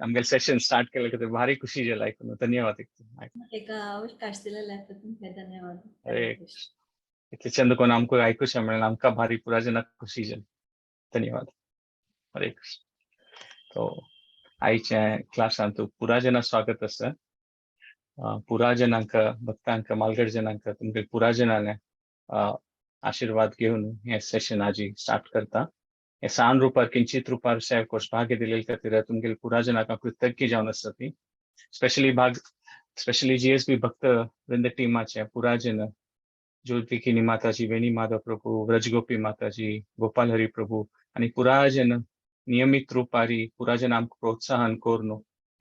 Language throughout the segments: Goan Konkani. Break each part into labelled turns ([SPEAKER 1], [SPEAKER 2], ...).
[SPEAKER 1] आमगेले सेशन स्टार्ट केले खातीर भारी खुशी जाली आयकून. धन्यवाद.
[SPEAKER 2] एका अवकाश दिलेल्या तुमकां धन्यवाद.
[SPEAKER 1] हरे कृष्ण. इतले चंद कोण आमकां आयकुशें मेळ्ळें, आमकां भारी पुरा जनाक खुशी जाली. धन्यवाद. हरे कृष्ण. तो आयच्या क्लासांत पुरा जना स्वागत आसा. पुरा जनांक, भक्तांक, मालगड जनांक, तुमगे पुरा जनांले आशीर्वाद घेवन हे सेशन आजी स्टार्ट करता. हे सान रुपार, किंचित रुपार सेवा कोर्स भाग्य दिलेले खातीर तुमगेले पुरा जनांक कृतज्ञ जावन आसा ती. स्पेशली भाग, स्पेशली जीएसबी भक्त वृंद टीमाचे पुरा जन, ज्योतिकिनी माताजी, वेणी माधव प्रभू, व्रजगोपी माताजी, गोपाल हरी प्रभू आनी पुरा जन नियमित रुपारी पुरा जन आमकां प्रोत्साहन करून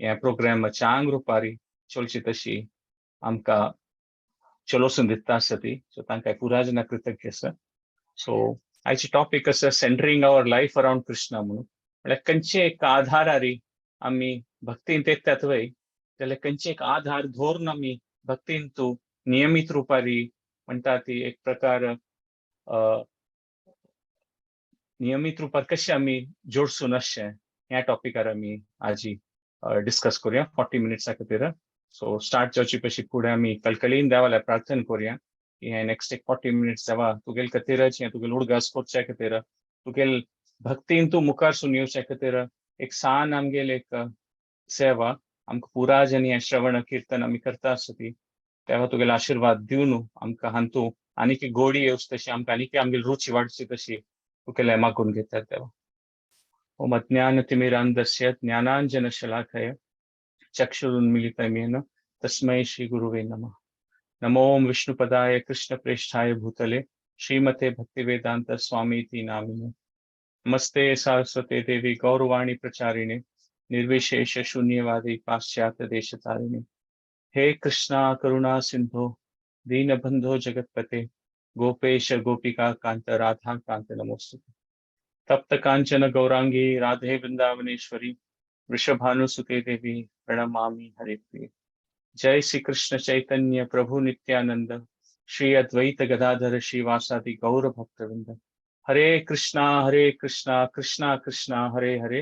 [SPEAKER 1] हे प्रोग्राम चांग रुपारी चलची तशी आमकां चलोसून दिता आसा ती. सो तांकां पुरा जना कृतज्ञ आसा. सो आयची टॉपीक आसा "Centering our life around Krishna" म्हणून. म्हळ्यार खंयचे एक आधारारी आमी भक्तींत येतात वय जाल्यार खंयचे एक आधार धरून आमी भक्तींत तूं नियमीत रुपारी म्हणटा ती एक प्रकार नियमीत रुपार कशें आमी जोडसून आसचें, ह्या टॉपिकार आमी आजी डिस्कस करूया 40 मिनिट्सा खातीर. सो स्टार्ट जावचे पयलीं फुडें आमी कळकळीन देवाल्या प्रार्थना करूया की हे नेक्स्ट एक 40 मिनिट्स देवा तुगेल खातीरच, हें तुगेल उडगास करच्या खातीर, तुगेल भक्तीन तूं मुखार सून येवच्या खातीर एक सान आमगेल एक सेवा आमकां पुरा जनी हें श्रवण किर्तन आमी करता आसता ती, तेव्हा तुगेले आशिर्वाद दिवन आमकां हांतू आनीक एक गोडी येवची तशी, आमकां आनीक आमगेली रुची वाडची तशी तुगेले मागून घेतात देवा. ओम अज्ञानतिमिरान्धस्य ज्ञानाञ्जनशलाकया चक्षुरुन्मीलितं येन तस्मै श्रीगुरुवे नमः. नमो विष्णुपदाय कृष्णप्रेष्ठाय भूतले श्रीमते भक्तिवेदांत स्वामीति नामिने. नमस्ते सारस्वते देवी गौरवाणी प्रचारिणे निर्विशेष शून्यवादी पाश्चात्य देशतारिणे. हे कृष्णा करुणा सिंधु दीनबंधो जगतपते गोपेश गोपिका कांत राधा कांत नमोस्तुते. तप्त कांचन गौरांगी राधे वृंदावनेश्वरी वृषभानुसुते देवी प्रणमामि हरिप्रिये. जय श्री कृष्ण चैतन्य प्रभु नित्यानंद श्री अद्वैत गदाधर श्रीवासादि गौर भक्तवृंद. हरे कृष्णा हरे कृष्णा कृष्णा कृष्णा हरे हरे,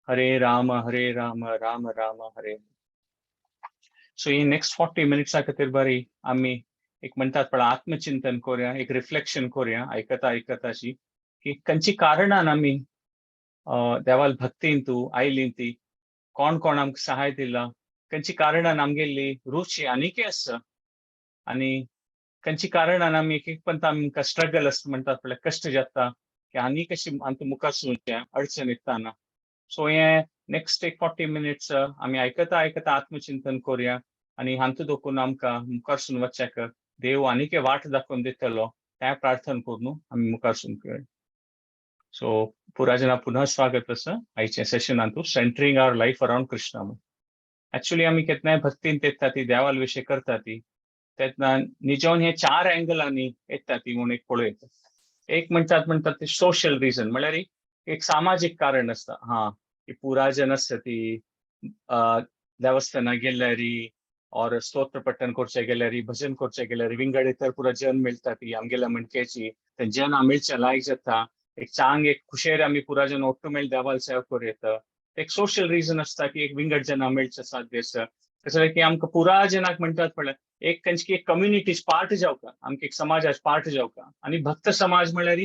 [SPEAKER 1] हरे राम हरे राम राम राम हरे. सो ही नेक्स्ट 40 मिनिट्सा खातीर बरी आमी एक म्हणटात पण आत्मचिंतन करूया, एक रिफ्लेक्शन करूया आयकता आयकताशी की खंयची कारणान आमी देवाल भक्तीन तूं आयली ती, कोण कोण आमकां सहाय दिला, खंयची कारणान आमगेली रुची आनीकय आसा आनी खंयची कारणान आमी एक एक पंत आमकां स्ट्रगल आसता, म्हणटात पळय कश्ट जाता की आनी कशी आमकां मुखार सरचें अडचण येताना. सो हे नेक्स्ट एक 40 मिनिट्स आमी आयकता आयकता आत्मचिंतन करूया आनी हातूंत दोकून आमकां मुखार वचच्याक देव आनीक वाट दाखोवन दितलो तें प्रार्थना करून आमी मुखार करूया. सो पुरा जना पुनः स्वागत आसा आयच्या सेशनांतू, "Centering our life around Krishna". Actually आमी केन्नाय भक्तीन येता ती, देवाल विशय करता ती तेन्ना निजोन हे चार अँगलांनी येता ती म्हणून एक पळयता. एक म्हणटात म्हणटात ते सोशल रिजन, म्हळ्यार एक सामाजीक कारण आसता. हा, की पुरा जन आसता ती देवस्थानाक गेल्यारी और स्तोत्र पठण करचे गेल्यारी, भजन करचे गेल्यारी विंगड इतर पुरा जन मेळटा ती आमगेल्या म्हणकेची, ते जन मेळचे लायक जाता, एक चांग एक खुशेर आमी पुरा जन ಒಟ್ಟು मेळ देवाल सेवा करूं येता. एक सोशल रिजन आसता की एक विंगड जना मेळचे साध्य आसा. तशें की आमकां पुरा जनाक म्हणटात पळय एक खंयची एक कम्युनिटीज पार्ट जावका, आमकां एक समाजाच पार्ट जावका आनी भक्त समाज म्हळ्यार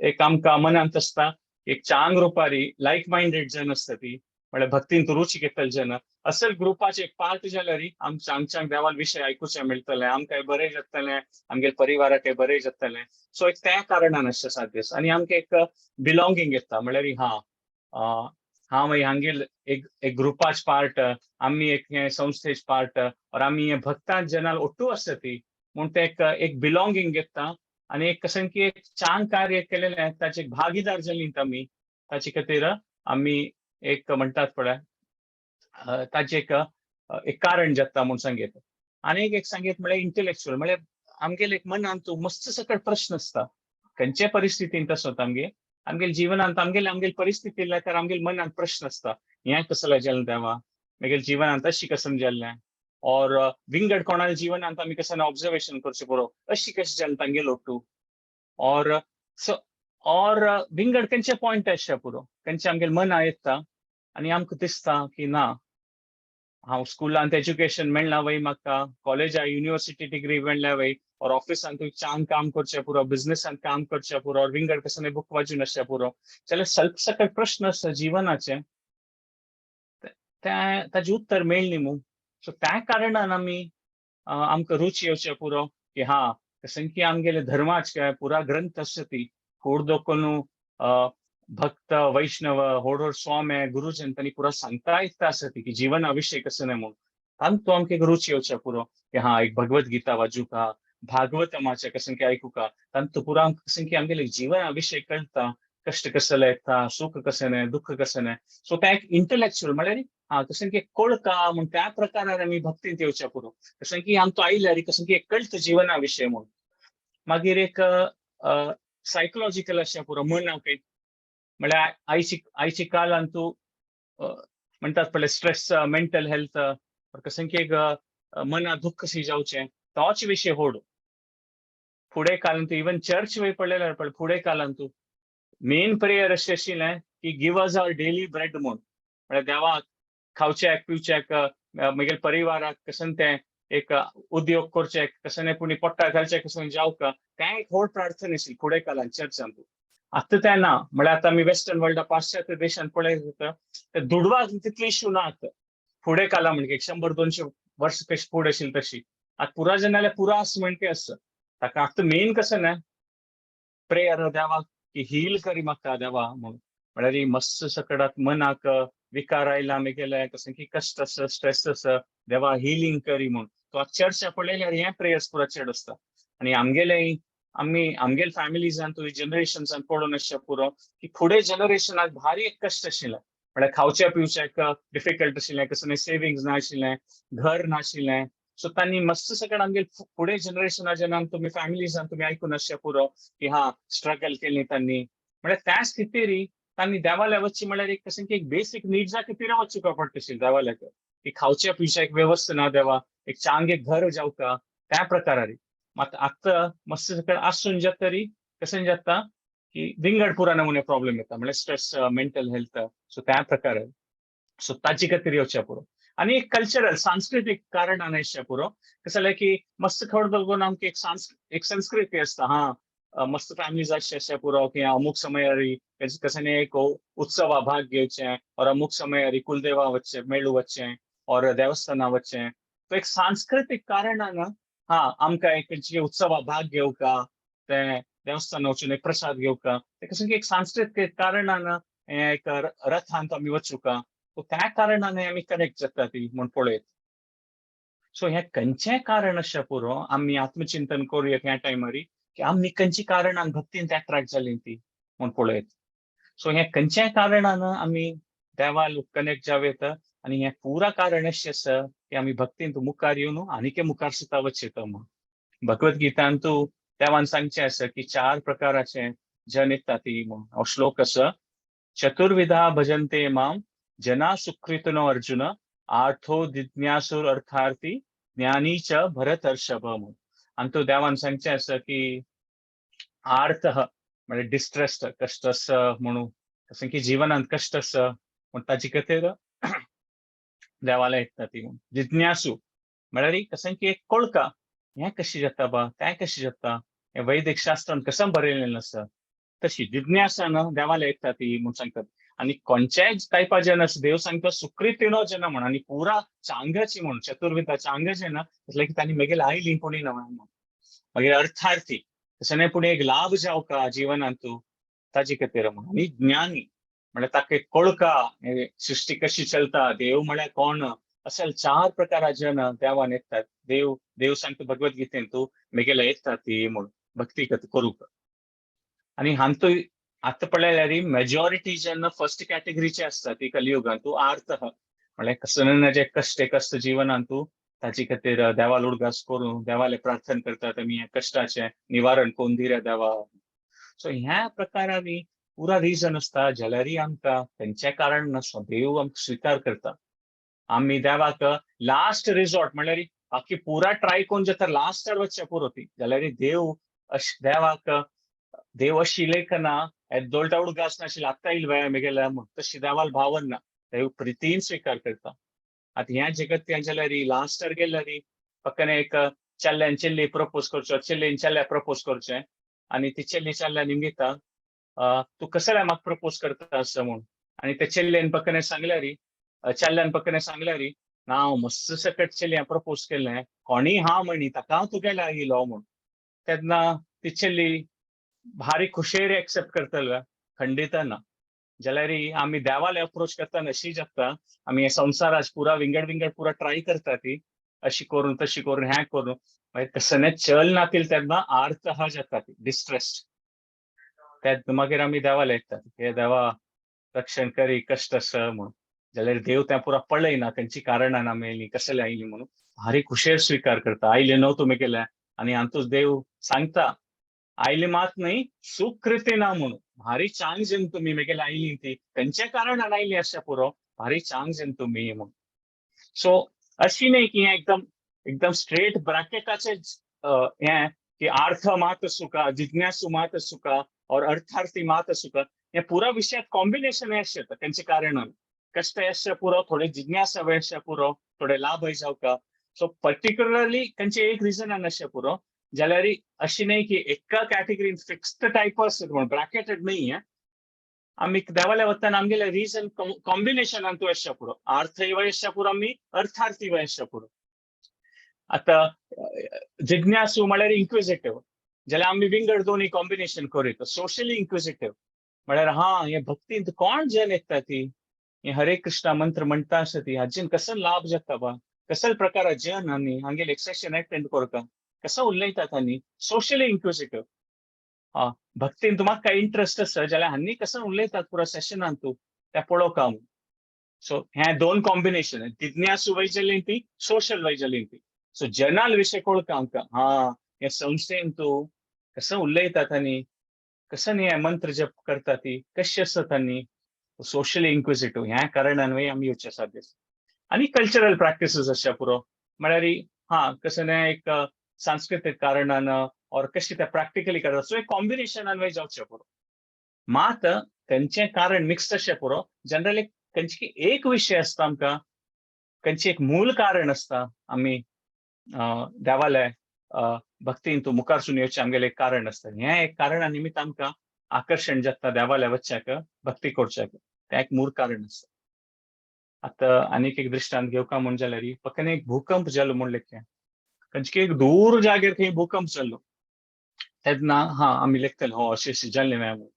[SPEAKER 1] एक आमकां मनांत आसता एक चांग रुपारी लायक मायंडेड जन आसता ती, म्हळ्यार भक्तीन रुची घेतले जन असल ग्रुपाचे एक पार्ट जाल्यार आमच्या आमच्या देवाल विशय आयकुचें मेळटलें, आमकां बरें जातलें, आमगेले परिवाराकय बरें जातलें. सो एक त्या कारणान आसचें साध्य आसा आनी आमकां एक बिलोंगींग येता, म्हळ्यार हा हांव मागीर हांगेर एक एक ग्रुपाच पार्ट, आमी एक हे संस्थेच पार्ट और आमी हे भक्तां जनाल ಒಟ್ಟು आसता ती म्हूण ते एक एक बिलोंगींग येता आनी एक कशें की एक चांग कार्य केलेलें ताचे भागीदार जालीं आमी. ताचे खातीर आमी एक म्हणटात पळय ताचें एक एक कारण जाता म्हूण सांगीत. आनी एक एक सांगीत म्हळ्यार इंटलेक्च्युअल, म्हळ्यार आमगेले एक मनांत मस्त सकट प्रश्न आसता. खंयचे परिस्थितींत आसत, आमगे आमगेले जिवनांत आमगेले आमगेले परिस्थिती तर आमगेले मनांत प्रश्न आसता, हें कसलें जालें देवा, म्हगेले जिवनांत अशी कसम जाल्लें और विंगड कोणाल्या जिवनांत आमी कसं ऑब्जर्वेशन करचें पुरो, अशी कशें जालें तांगेलो ಒಟ್ಟು और सो और विंगड खंयचे पॉयंट आसचे पुरो, खंयचे आमगेले मना येता. आनी आमकां दिसता की ना, हांव स्कुलांत एज्युकेशन मेळना वय म्हाका, कॉलेजा युनिवर्सिटी डिग्री मेळ्ळ्या वय, और ऑफिसांत तुवें चांग काम करचें पुरो, बिझनसांत काम करचें पुरो, और विंगड कसले बुक वाचून आसचें पुरो, जाल्यार सल्प सकट प्रश्न आसा जिवनाचे, त्या ताजें उत्तर मेळ्ळी मू. सो त्या कारणान आमी आमकां रुची येवचें पुरो की हा, कशें की आमगेले धर्माचे पुरा ग्रंथ आसा ती होड दोकोनू भक्त वैष्णव होड होड स्वामी गुरुजन तांणी पुरा सांगता आयकता आसा ती की जिवना विशय कसो न्हय म्हूण. तांतू आमकां एक रुची येवचें पुरो की हा, एक भगवत गीता वाचुका, भागवतमाचें कशें की आयकुका, तांतू पुरा कशें की आमगेले जिवना विशय कळटा, कश्ट कसले येता, सुख कशें न्हय, दुःख कशें न्हय. सो तें एक इंटलेक्चुअल म्हळ्यार हा कशें की कळटा म्हूण त्या प्रकारान आमी भक्तींत येवचें पुरो, कशें की आमकां आयल्यार कशें की एक कळटा जिवना विशय म्हूण. मागीर एक सायकोलॉजिकल अशें पुरो मनाक, म्हळ्यार आयची काळान तूं म्हणटात पळय स्ट्रेस, मेंटल हेल्थ, कशें की एक मना दुख्ख शी जावचें, तोच विशय होड. फुडें काळान तूं इवन चर्च वय पळयल्यार पळय, फुडें काळान तूं मेन प्रेयर अशें आशिल्लें की give us our daily bread म्हूण. म्हळ्यार देवाक खावच्याक पिवच्याक, मागीर परिवाराक कशें तें एक उद्योग करचें, कशें पुणी पोट्टा घालचें, कशें जावका, तें एक व्हड प्रार्थना आशिल्ली फुडें काळान चर्चांत. आतां तें ना. म्हळ्यार आतां आमी वेस्टर्न वर्ल्डा पाश्चात्य देशांत पळयत जाता दुडवाक तितली इश्यू ना आतां. फुडें काळा म्हणजे 100-200 वर्स कशी फुडें आशिल्ली तशी आतां पुरा जनाले पुरा आसा म्हणटे आसा. ताका आतां मेन कशें न्हय प्रेयर देवाक की हील करी म्हाका देवा म्हूण. म्हळ्यार मस्त सकडात मनाक विकार आयला मेगेले, कशें की कश्ट आसा, स्ट्रेस आसा, देवा हिलींग करी म्हूण. तो आतां चर्चा पळयल्यार हें प्रेयर्स पुरा चड आसता. आनी आमगेले आमी आमगेले फॅमिलीजान तुवें जनरेशन्सान पळोवन आसचें पुरो की फुडें जनरेशनाक भारी एक कश्ट आशिल्लें. म्हळ्यार खावच्या पिवच्याक डिफिकल्ट आशिल्लें, कसलें सेविंग्स नाशिल्लें, घर नाशिल्लें. सो तांणी मस्त सकट आमगेले फुडें जनरेशना जेन्ना तुमी फॅमिलीजान तुमी आयकून आसचें पुरो की हा स्ट्रगल केली तांणी. म्हळ्यार त्या स्थितीर तांणी देवाल्या वचचें म्हळ्यार एक कशें की एक बेसीक निड्सा खातीर वचूंक पडटा आशिल्लें देवाल्याक, की खावच्या पिवच्याक एक वेवस्था ना देवा, एक चांग एक घर जावका त्या प्रकारारी. मात आतां मस्त सकट आसून जाता तरी कशें जाता की विंगड पुरा नमुने प्रॉब्लेम येता, म्हळ्यार स्ट्रेस, मेंटल हेल्थ, सो त्या प्रकारे. सो ताजे खातीर येवचें पुरो. आनी एक कल्चरल सांस्कृतीक कारणान येवचें पुरो, कशें जालें की मस्त खबर बघून आमकां एक संस्कृती आसता हा, मस्त फॅमिलीज आसचे अशें पुरो की अमूक समयारी कशें एक उत्सवा भाग घेवचें, और अमूक समयारी कुलदेवा वचचें, मेळू वचचें, और देवस्थाना वचचें. तो एक सांस्कृतीक कारणान हा आमकां एक खंयची उत्सवा भाग घेवका, ते देवस्थान वचून एक प्रसाद घेवका, ते कशें की एक सांस्कृतीक कारणान एक रथांत आमी वचुका, सो त्या कारणान आमी कनेक्ट जाता ती म्हूण पळयत. सो हें खंयचें कारण अशें पुरो आमी आत्मचिंतन करूया ह्या टायमारी की आमी खंयची कारणान भक्तीन अट्रॅक्ट जाली ती म्हूण पळयत. सो हें खंयच्याय कारणान आमी देवाल कनेक्ट जावं येता आनी हें पुरा कारण अशें आसा की आमी भक्तीन मुखार येवन आनीक मुखार सुद्दां वचयता म्हूण. भगवत गीतांतू देवान सांगचें आसा की चार प्रकाराचे जन येता ती म्हूण. हो श्लोक आसा, चतुर्विधा भजन्ते माम जना सुकृतिनो अर्जुन आर्थो जिज्ञासुर अर्थार्थी ज्ञानी च भरतर्षभ म्हूण. आनी तो देवान सांगचें आसा की आर्थ म्हणजे डिस्ट्रेस्ड, कश्ट आसा म्हणून, कशें की जिवनांत कश्ट आसा म्हूण ताजे खातीर देवाला येता ती म्हूण. जिज्ञासू म्हळ्यार कशें की एक कळका हें कशें जाता बा, तें कशें जाता, हें वैदीक शास्त्रान कशें बरयलेलें आसा, तशी जिज्ञासान देवाला येता ती म्हूण सांगतात. आनी खंयच्याय टायपा जन आसा देव सांगता सुकृतिनो जन म्हूण, आनी पुरा चांगाची म्हूण चतुर्विधा चांग जन म्हटल्यार की तांणी मेगेले आयली कोणी ना म्हूण. मागीर अर्थार्थी तशें न्हय पूण एक लाभ जावका जिवनांतू ताजे खातीर म्हूण. आनी ज्ञानी म्हळ्यार ताका एक कळका सृश्टी कशी चलता, देव म्हळ्यार कोण, अशे चार प्रकारा जन देवान येतात. देव देव सांगता भगवत गीतेन तूं मेगेले येतात ती म्हूण भक्ती करूंक. आनी हांतू आतां पळयल्यार मेजॉरिटी जेन्ना फर्स्ट कॅटेगरीचे आसता ती कलियुगान तूं आर्थ म्हळ्यार कसले जे कश्ट कश्ट जिवनान तूं ताजे खातीर देवाल उडगास करून देवाले प्रार्थना करतात आमी ह्या कश्टाचें निवारण करून दी रे देवा. सो ह्या प्रकारांनी पुरा रिजन आसता जाल्यारय आमकां खंयचें कारण नासो देव आमकां स्विकार करता. आमी देवाक लास्ट रिजॉर्ट म्हणल्यार बाकी पुरा ट्राय करून जाता लास्टार वचचें पुरो ती, जाल्यार देव देवाक देव अशी लेखना येदोळटा उडगास नाशिल्लें आतां येयले बाय मेगेल्या म्हूण, तशी देवाल भावन ना. देव प्रितीन स्वीकार करता. आतां ह्या जगत जाल्यार लास्टार गेल्यार पक्कने एक चेल्ल्यान चेल्ली प्रपोज करचो, चेल्लेन चेल्ल्या प्रपोज करचें आनी ती चेल्ली चेल्ल्या निमगिता, तूं कसल्या म्हाका प्रपोज करता असं म्हूण. आनी ते चेल्लेन पक्कने सांगल्यार, चेल्ल्यान पक्कने सांगल्यार, ना हांव मस्त सकट चेल्ल्या प्रपोज केलें, कोणीय हा म्हणी ताका हांव तुगेल्या आयिलो म्हूण. तेन्ना ती चेल्ली भारी खुशेर एक्सेप्ट करतले? खंडित ना. जाल्यार आमी देवाले अप्रोच करतना अशी जाता, आमी हे संवसारात पुरा विंगड विंगड पुरा ट्राय करता ती अशी करून तशी करून हें करून, मागीर कसने चल नातील तेन्ना आर्त जाता ती डिस्ट्रेस्ड. तेन्ना मागीर आमी देवाले येतात, हे देवा रक्षण करी कश्ट आसा म्हणून. जाल्यार देव तें पुरा पळयना खंयची कारणान आमी आयली कसले आयली म्हणून, भारी खुशेर स्विकार करता. आयले न्हू तुमी केल्या आनी हातूंत देव सांगता आयले मात न्हय सुकृती ना म्हणून. भारी चांग जन तुमी मेगेले आयली ती खंयच्या कारणान आयली आसच्या पुरो, भारी चांग जन तुमी म्हणून. सो अशी न्हय की हें एकदम एकदम स्ट्रेट ब्रॅकेटाचे हें की अर्थ मात सुका, जिज्ञासू मात सुका और अर्थार्थी मात सुका, हें पुरा विशयात कॉम्बिनेशन आसता तेंचे कारणान. कश्ट आसच्या पुरो, थोडे जिज्ञासा आसच्या पुरो, थोडे लाभय जावका. सो पर्टिक्युलरली खंयचे एक रिजनान आसच्या पुरो. जाल्यार अशी न्हय की एका कॅटेगरीन फिक्स्ड टायप आसत म्हणून, ब्रॅकेटेड न्हय. आमी देवाल्या वतान आमगेले रिजन कॉम्बिनेशनान तूं आसच्या पुरो, अर्थय आसच्या पुरो, आमी अर्थार्थी आसच्या पुरो. आतां जिज्ञासू म्हळ्यार इन्क्विजिटीव, जाल्यार आमी विंगड दोनी कॉम्बिनेशन करूं. सोशली इन्क्विजिटीव म्हळ्यार हा हे भक्तींत कोण जन येता ती हे हरे कृष्णा मंत्र म्हणटा आसा ती हाजेन कसो लाभ जाता बा, कसले प्रकार जन आनी हांगेले एक सेशन अटेंड करता, कसो उलयतात आनी सोशली इन्क्विजिटीव. हा भक्तीन तुमकां काय इंट्रस्ट आसा जाल्यार हांनी कसो उलयतात पुरा सेशनान तूं तें पळोवका. सो हे दोन कॉम्बिनेशन, जिज्ञासू वय जाली ती, सोशल वय जाली ती. सो जनाल विशय कळका आमकां, हा हे संस्थेन तूं कसं उलयतात आनी कसं न्ही मंत्र जप करता ती कशी आसत आनी सोशली इन्क्विजिटीव. ह्या कारणान आमी येवचे साध्य. आनी कल्चरल प्रॅक्टिसीस आसच्या पुरो, म्हळ्यार हा कसं न्ही एक सांस्कृतीक कारणान और कशी ते प्रॅक्टिकली करतात. सो एक कॉम्बिनेशनान जावचें पुरो. मात तेंचें कारण मिक्स आसचें पुरो. जनरली खंयची एक विशय आसता आमकां, खंयची एक मूल कारण आसता आमी देवाले भक्तीन तूं मुखारसून येवचें आमगेलें एक कारण आसता. हें एक कारणा निमित्त आमकां आकर्शण जाता देवाल्या वच्च्याक, भक्ती करच्याक, तें एक मूळ कारण आसता. आतां आनीक एक दृश्टांत घेवका म्हूण जाल्यार फक्त एक भूकंप जालो म्हूण लेखया, खंयचे एक दूर जाग्यार खंय भूकंप जालो तेन्ना हा आमी लेखतले हो अशें अशें जाल्लें म्हणून.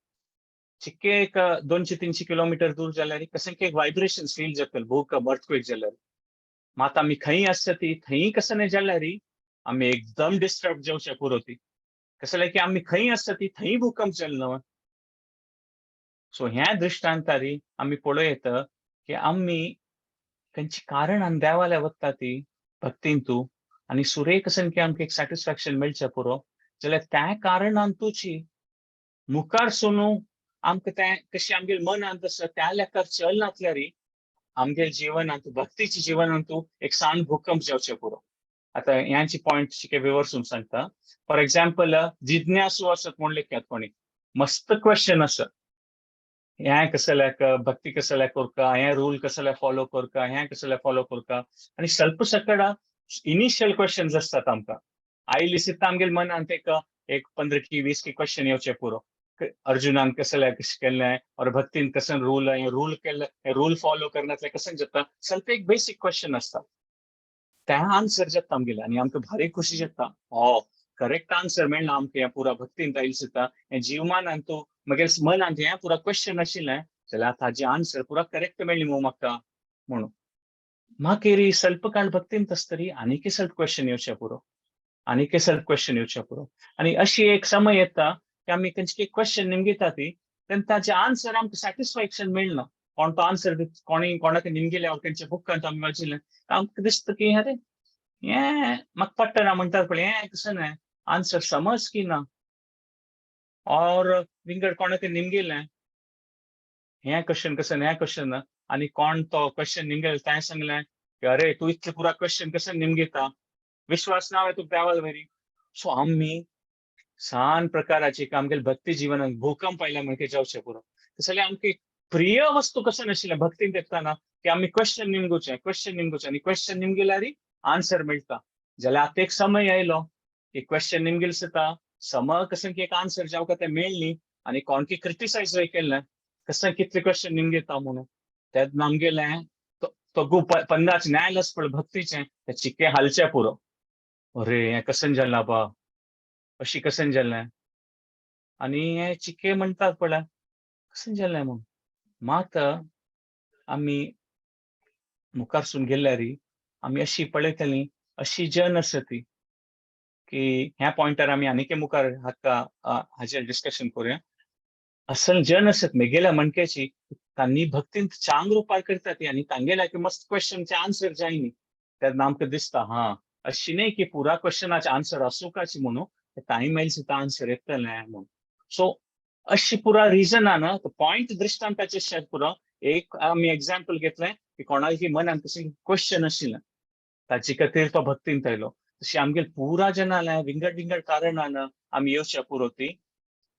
[SPEAKER 1] चिक्के एक 200-300 किलोमिटर दूर जाल्यार कशें एक व्हायब्रेशन फील जातले भूकंप अर्थक्वेक जाल्यार. मात आमी खंय आसता ती थंय कसं न्ही जाल्यार आमी एकदम डिस्टर्ब जावचे पुरो ती, कसं की आमी खंय आसता ती थंय भूकंप जालो न्हू. सो ह्या दृश्टांतारी आमी पळोवं येता की आमी खंयची कारणान देवाल्या वता ती भक्तीन तूं आनी सुरेख अशें की आमकां एक सॅटिस्फॅक्शन मेळचें पुरो, जाल्यार त्या कारणान तुची मुखार सुनू आमकां तें कशें आमगेले मनांत आसा त्या लेखार चल नासल्यार आमगेले जिवनांत भक्तीच्या जिवनांत एक सान भूकंप जावचें पुरो. आतां ह्यांची पॉयंट शिके विवर्सून सांगता. फॉर एग्जाम्पल जिज्ञासू आसत म्हूण लेखयात, कोणी मस्त क्वेश्चन आसा, हें कसल्याक भक्ती कसल्या करका, हें रूल कसल्या फॉलो करका, हें कसल्या फॉलो करका, आनी ಸ್ವಲ್ಪ सकड इनिशियल क्वेश्चन्स आसतात आमकां. आयली सित्ता आमगेले मनांत एक एक 15 की 20 की क्वेश्चन येवचे पुरो. अर्जुनान कसल्या कशें केल्लें और भक्तीन कसं रूल रूल केल्लें, रूल फॉलो करण्यातलें कसं जाता, ಸ್ವಲ್ಪ एक बेसीक क्वेश्चन आसता. त्या आन्सर जाता आमगेले आनी आमकां भारी खुशी जाता, हो करेक्ट आन्सर मेळना आमकां. ह्या पुरा भक्तीन आयली सुद्दां हें जीवमानान तूं मगेर मनांत हें पुरा क्वेश्चन आशिल्लें जाल्यार ताजें आन्सर पुरा करेक्ट मेळ्ळी मू म्हाका म्हणून. मागीर ಸ್ವಲ್ಪ काळ भक्तीन आसतरी आनीक ಸ್ವಲ್ಪ क्वेश्चन येवचें पुरो, आनीक ಸ್ವಲ್ಪ क्वेश्चन येवचें पुरो. आनी अशी एक समय येता की आमी खंयची क्वेश्चन निमगिता ती तेन्ना ताजें आन्सर आमकां सॅटिस्फॅक्शन मेळना. कोण तो आन्सर कोणी कोणाक निमगिले तेंच्या बुकांत आमी वाचिल्लें, आमकां दिसता की अरे हें म्हाका पडटना म्हणटात पळय, हें कशें न्हय आन्सर समज की ना. और विंगड कोणाक निमगिलें हें क्वेश्चन कसं हें क्वेश्चन आनी कोण तो क्वेश्चन निमगेले ताणें सांगलें की अरे तूं इतलें पुरा क्वेश्चन कशें निमगिता, विश्वास ना तुका देवाल वरी. सो आमी सान प्रकाराची आमगेले भक्ती जिवनात भूकंप आयला म्हणके जावचें पुरो. तसले आमकां प्रिय वस्तू कशें नाशिल्लें भक्तीन येतना की आमी क्वेश्चन निमगुचें, क्वेश्चन निमगुचें आनी क्वेश्चन निमगिल्यार आन्सर मेळटा. जाल्यार आतां एक समय आयलो की क्वेश्चन निमगेल सुद्दां सम कशें की एक आन्सर जावं तें मेळ्ळी आनी कोणकी क्रिटिसायज केल्लें कशें कितले क्वेश्चन निमगेता म्हणून. तेन्ना आमगेलें तो पंदाच न्यायालय पळय भक्तीचें ते चिके हालचें पुरो. अरे हें कशें जालें बा, अशी कशें जालें? आनी हे चिके म्हणटात पळय कशें जालें म्हूण. मात आमी मुखारसून गेल्यार आमी अशी पळयतली अशी जन आसा ती की ह्या पॉयंटार आमी आनीक मुखार हाका हाजेर डिस्कशन करूया. असल जन आसत मेगेल्या म्हणक्याची तांणी भक्तींत चांग रुपार करता ती आनी तांगेल्या मस्त क्वेश्चनचे आन्सर जायनी. तेन्ना आमकां दिसता हा अशी न्ही की पुरा क्वेश्चनाचे आन्सर आसूंकाची म्हणून टायम आयल सुद्दां आन्सर येतलें म्हणून. सो अशी पुरा रिजनान पॉयंट दृश्टांताचे शेत पुरो एक आमी एग्जाम्पल घेतलें की कोणाकी मनान तशें क्वेश्चन आशिल्लें ताचे खातीर तो भक्तींत आयलो. तशी आमगेर पुरा जनाले विंगड विंगड कारणान आमी येवच्या पुरो ती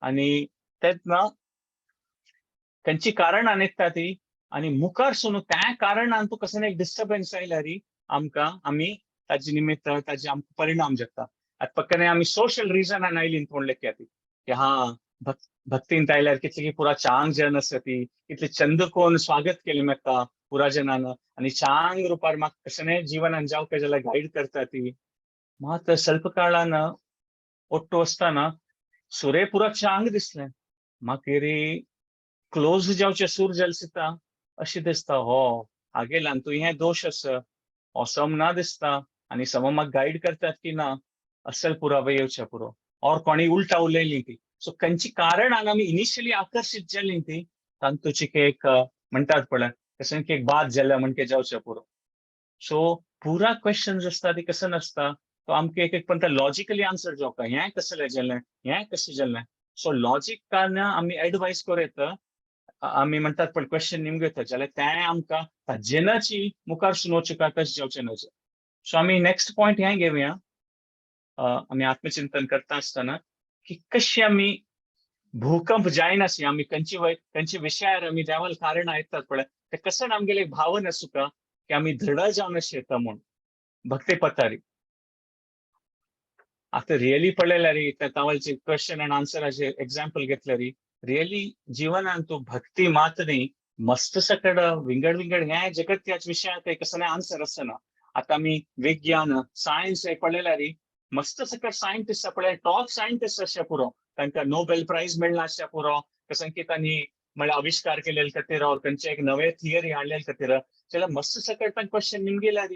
[SPEAKER 1] आनी तेन्ना खंयची कारणान येता ती आनी मुखार सून त्या कारणान तूं कसो एक डिस्टर्बन्स आयल्यार आमकां आमी ताजे निमित्त ताजे आमकां परिणाम जाता. आतां पक्कने आमी सोशल रिजनान आयली म्हूण लेखया ती की हा भक्तींत आयल्यार कितली पुरा चांग जन आसा ती कितले चंद कोन स्वागत केलें म्हाका पुरा जनान आनी चांग रुपार म्हाका कशें जिवनान जावं जाल्यार गायड करता ती. मात स्वल्प काळान ओट्टो आसतना सुरे पुरा चांग दिसलें. मागीर क्लोज जावचें सूर जालें दिसता अशें दिसता हो हागेल्यान तूं हें दोश आसा हो सम ना दिसता आनी सम म्हाका गायड करतात की ना असल पुरावे येवचे पुरो और कोणी उल्टा उलयली ती. सो खंयची कारणान आमी इनिशियली आकर्शीत जाली ती तांतूची एक म्हणटात पळय कशें की एक बाद जाल्या म्हणके जावचें पुरो. सो पुरा क्वेश्चन आसता ती कशें नासता तो आमकां एक एक पण लॉजिकली आन्सर जावका हें कसलें जालें हें कशें जालें. सो लॉजिकान आमी एडवायस करूं येता आमी म्हणटात पळय क्वेश्चन निमगो येता जाल्यार तें आमकां ताजेनाची मुखार सुनोवचें काय तशें जावचें न्हय. सो आमी नेक्स्ट पॉयंट हें घेवया आमी आत्मचिंतन करता आसतना की कशी आमी भूकंप जायनाशी आमी खंयची खंयच्या विशयार आमी देवाल कारणां येतात पळय ते कशें आमगेले एक भावना आसूका की आमी दृढ जावन अशें येता म्हूण भक्ती पतारी. आतां रियली पळयल्यार त्या तावलचे क्वेश्चन आनी आन्सराचे एग्जाम्पल घेतल्यार रियली जिवनान तूं भक्ती मात न्ही मस्त सकड विंगड विंगड ह्या जगत्याच विशयाक कसलें आन्सर आसना. आतां आमी विज्ञान सायन्स पळयल्यार मस्त सकट सायंटिस्ट पळय टॉप सायंटिस्ट अशें पुरो तांकां नोबेल प्रायज मेळ्ळा अशें पुरो कशें की तांणी म्हळ्यार आविश्कार केलेले खातीर और खंयचे एक नवे थियरी हाडलेले खातीर जाल्यार मस्त सकट तांकां क्वेश्चन निमगेल्यार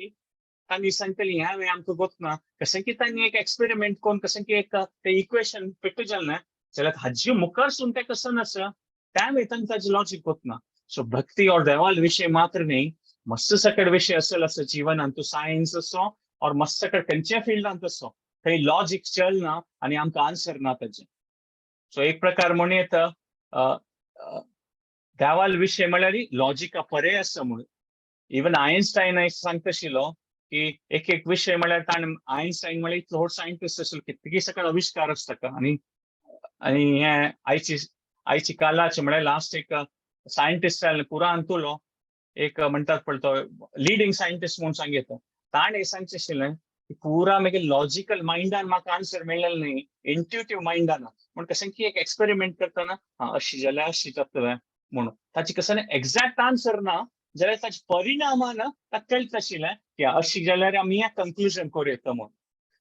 [SPEAKER 1] तांणी सांगतली ह्या आमकां गोतना कशें की तांणी एक एक्सपेरिमेंट करून कशें की एक ते इक्वेशन पेटू जालें ना जाल्यार हाजे मुखार सून तें कसं आसा त्या वेतान ताजें लॉजीक गोतना. सो भक्ती और देवाल विशय मात्र न्ही मस्त सकट विशय असेल असो जिवनान तूं सायन्स असो और मस्त सकट खंयच्या फिल्डांत असो थंय लॉजीक चल ना आनी आमकां आन्सर ना ताजें. सो एक प्रकार म्हणूं येता देवाल विशय म्हळ्यार लॉजिका परे आसा म्हणून. इवन आयन्स्टायन सांगता आशिल्लो की एक एक विशय म्हळ्यार ताणें आयन्स्टायन म्हळ्यार इतलो व्हड सायंटिस्ट आशिल्लो कितकी सकळ आविश्कार आसता ताका आनी आनी हें आयची आयची कालाचे म्हळ्यार लास्ट एक सायंटिस्ट पुरा अंतुलो एक म्हणटात पळय तो लिडींग सायंटिस्ट म्हूण सांगता ताणें सांगचें आशिल्लें की पुरा मागीर लॉजिकल मायंडान म्हाका आन्सर मेळ्ळें न्ही इंट्युटीव मायंडान म्हूण कशें की एक एक्सपेरिमेंट करतना हा अशी जाल्यार अशी जातलें म्हणून ताचे कसं एक्झॅक्ट आन्सर ना जाल्यार ताचे परिणामान ताका कळटा आशिल्लें की अशी जाल्यार आमी हें कंक्लुजन करूं येता म्हणून.